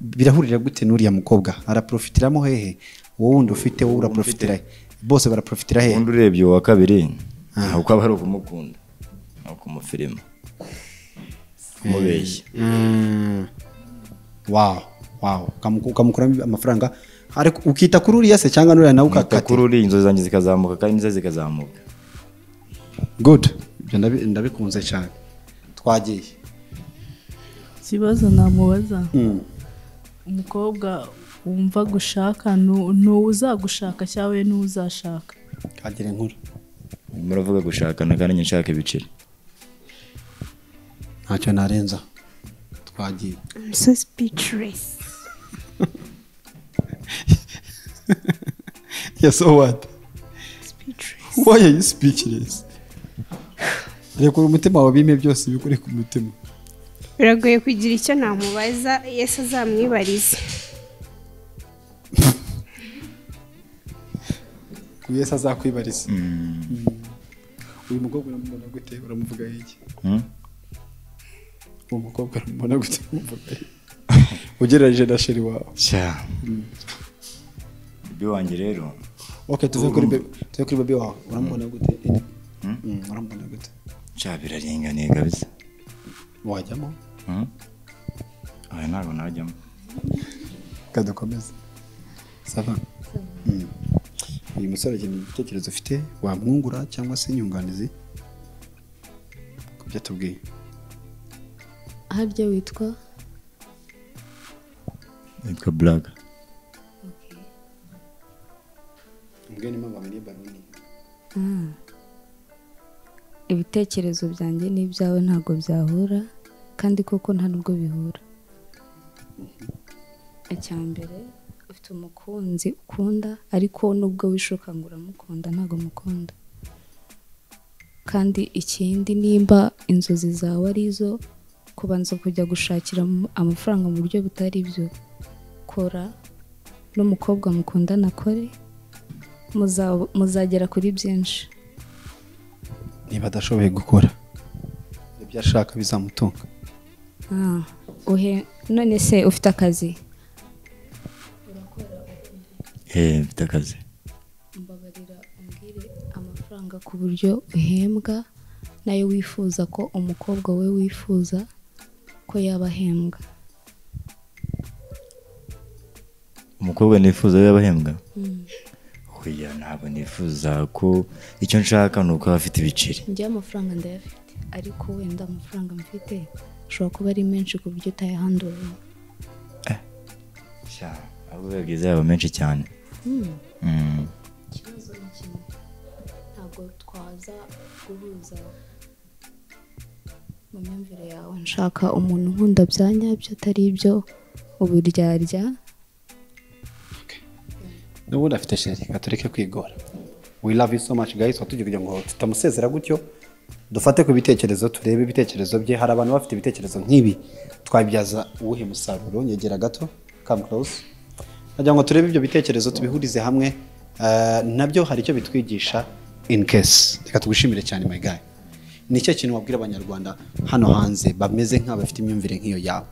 birahurira gute n'uriya mukobwa? Araprofitiramo hehe? Wowe wundi ufite wowe uraprofitira he? Bose baraprofitira hehe? Undi urebye uwa kabiri uko aba ari ukumukunda no kumufilima kumubeshya. Wow, wow. Ukamukuramo amafaranga ariko ukita kuri uriya se cyangwa n'uriya nawe ukakata kuri uriya inzozi zanjye zikazamuka kandi nizo zikazamuka. Good. Ibyo ndabikunze cyane. Twagiye. Ikibazo namubaza. Umukobwa wumva gushaka n'uzagushaka cyawe n'uzashaka. Kagira inkuru. Muravuga gushaka kandi nshaka ibiceri. Ntacyo narenza. Twagiye. I'm so speechless. Yes, so what? Speechless. Why are you speechless? Reka umutima wawe bime byose bikuri ku mutima. Biragoye kugira icyo namubaza Yesu azamwibarize. Yesu azakwibariza. Uyu mukobwa uramubona gute? Uramuvuga iki? Uwo mukobwa uramubona gute? Uramuvuga iki? Ugereranyije na sheri wawe. Sha. Bebe wanjye rero. Okay, tuve kuri bebe wawe. Uramubona gute? Uramubona gute? Sha biraringaniye kabisa. Wajyamo? Oya ntabwo najyamo. Kadukomeze. Sava. Uyu musore akeneye igitekerezo ufite wamwungura cyangwa se inyunganizi ku byo atubwiye. Harya witwa? Nitwa Black. Okay. Mbwene impamvu wamenye baruni. Ibitekerezo byanjye n'ibyawe ntabwo byahura kandi koko nta nubwo bihura. Icyambere ufite umukunzi ukunda ariko nubwo wishuka ngo uramukunda ntabwo mukunda. Kandi ikindi nimba inzozi zawe ari izo kubanza kujya gushakira amafaranga mu buryo butari byo, kora n'umukobwa mukundana akore, muzagera kuri byinshi. Niba adashoboye gukora ibyo ashaka bizamutunga. None se ufite akazi? Mfite akazi. Mbabarira umbwire amafaranga ku buryo uhembwa nayo wifuza ko umukobwa we wifuza ko yaba ahembwa. Umukobwa nifuza yaba ahembwa? Oya ntabwo nifuza ko icyo nshaka ni uko afite ibiceri. Njye amafaranga ndayafite ariko wenda amafaranga mfite ashobora kuba ari menshi ku buryo utayahandura. Sha, ahubwo biba byiza yaba menshi cyane. Ikibazo ni kimwe, ntabwo twaza guhuza mu myumvire yawe. Nshaka umuntu nkunda bya nyabyo atari ibyo uburyarya. N'ubundi afite sheri, gatureke kwigora. We love you so much guys. Watugiye kugira ngo tutamusezera gutyo, dufate ku bitekerezo, turebe ibitekerezo bye. Hari abantu bafite ibitekerezo nk'ibi, twabyaza uwuhe musaruro? Nyegera gato, come close. Nagira ngo turebe ibyo bitekerezo tubihurize hamwe, nabyo hari icyo bitwigisha in case. Reka tugushimire cyane my guy. Ni cyo kintu wabwira abanyarwanda hano hanze bameze nk'abafite imyumvire nk'iyo yawe?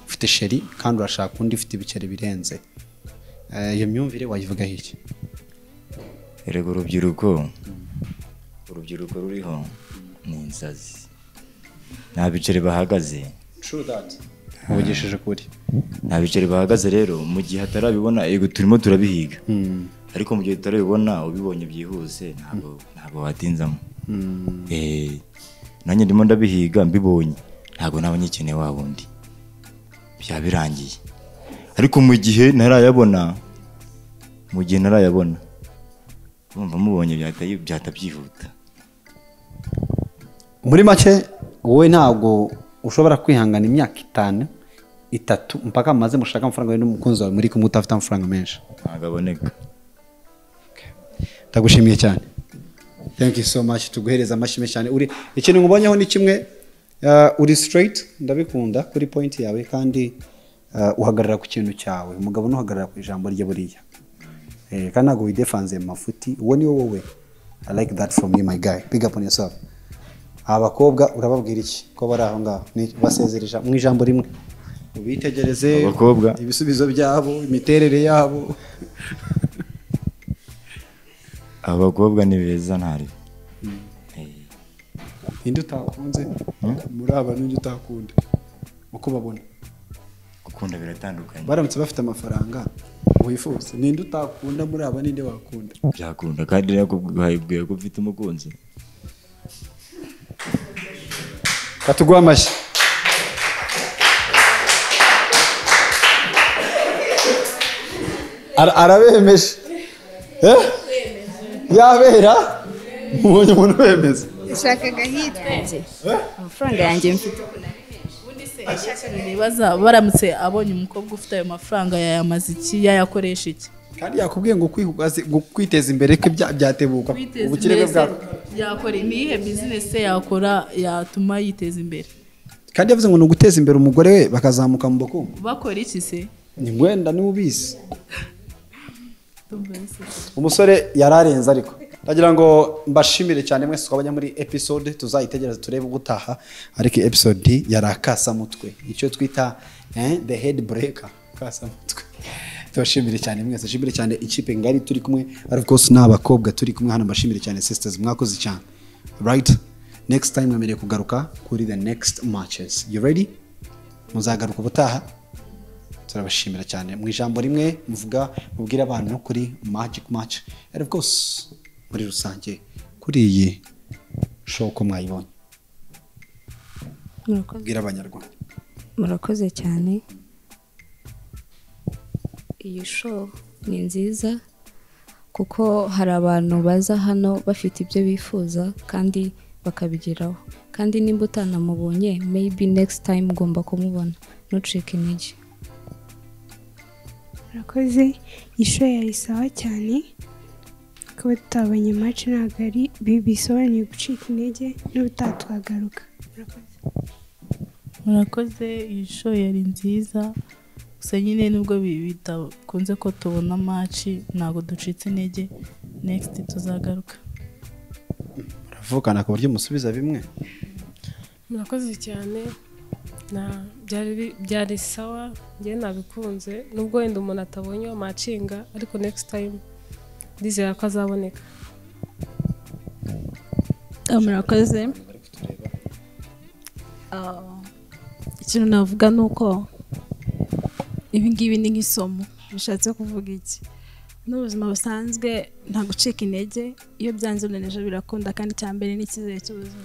Ufite sheri kandi urashaka undi ufite ibiceri birenze. Iyo myumvire wayivuga iki? Erega urubyiruko ruriho ni insazi. Nta biceri bahagaze. True that. Uvugishije kuri. Nta biceri bahagaze rero mu gihe atarabibona, yego turimo turabihiga. Ariko mu gihe utarabibona ubibonye byihuse ntabwo watinzamo. Nanjye ndimo ndabihiga mbibonye ntabwo naba nyikeneye wa wundi. Byaba birangiye. Ariko mu gihe ntarayabona, urumva mubonye byahita byihuta. Muri make wowe ntabwo ushobora kwihangana imyaka 5 3 mpaka maze mushaka amafaranga n'umukunzi wawe muri kumwe utafite amafaranga menshi. Ntabwo aboneka. Ndagushimiye cyane. Thank you so much. Tuguhereza amashyi menshi cyane. Uri ikintu nkubonyeho ni kimwe, uri straight, ndabikunda kuri point yawe, kandi uhagarara ku kintu cyawe. Umugabo ntuhagarara ku ijambo rye buriya. Kandi ntabwo widefanze mu mafuti, uwo ni wowe. I like that from you my guy. Big up on yourself. Abakobwa urababwira iki ko bari aho ngaho? Ni basezereje mu ijambo rimwe. Ubitegereze abakobwa, ibisubizo byabo, imiterere yabo. Abakobwa ni beza ntari. Ninde utakunze muri aba, ninde utakunda uko babona? Gukunda biratandukanye. Baramutse bafite amafaranga wifuza, ninde utakunda muri aba, ninde wakunda? Byakunda kandi nakubwiye ko ufite umukunzi. Katuguha amashyi. Arabemeje. Yabera mubonye umuntu wemeza. Ushakaga hitwa amafaranga yanjye mfite. Nibaza baramutse abonye umukobwa ufite ayo mafaranga yayamaze iki, yayakoresha iki? Kandi yakubwiye ngo kwiteza imbere ke byatebuka ubukire bwe bwako. Yakora imihe business yakora yatuma yiteza imbere? Kandi yavuze ngo ni uguteza imbere umugore we bakazamuka mu bukungu. Bakora iki se? Ni wenda ni ubizi. Umusore yararenze, ariko ndagira ngo mbashimire cyane mwese twabanya muri episode tuzayitegereza turebe gutaha, ariko episode yarakasa mutwe, icyo twita the head breaker, kasa mutwe. Tubashimire cyane mwese, shimire cyane ikipe ngari turi kumwe, of course n'abakobwa turi kumwe hano, mbashimire cyane sisters, mwakoze cyane. Right, next time mwemereye kugaruka kuri the next matches. You ready? Muzagaruka ubutaha. Turabashimira cyane. Mu ijambo rimwe muvuga mubwira abantu kuri Magic Match and of course muri rusange kuri iyi show ko mwayibonye. Murakoze abanyarwanda. Murakoze cyane. Iyi show ni nziza kuko hari abantu baza hano bafite ibyo bifuza kandi bakabigeraho, kandi nimba utanamubonye maybe next time ugomba kumubona, ntucike intege. Murakoze. Isho yari sawa cyane, kuba tutabonye match ntabwo ari bisobanuye gucika intege, n'ubutatwagaruka. Murakoze. Iyi show yari nziza, gusa nyine nubwo bidakunze ko tubona match ntabwo ducitse intege, next tuzagaruka. Muravugana ku buryo musubiza bimwe. Murakoze cyane. Na byari sawa, njye nabikunze nubwo wenda umuntu atabonye amacinga, ariko next time ndizera ko azaboneka. Murakoze. Ikintu navuga nuko ibi ngibi ni nk'isomo, bishatse kuvuga iki? N'ubuzima busanzwe nta gucika intege, iyo byanze uneneje birakunda, kandi cyambere ni icyizere cy'ubuzima.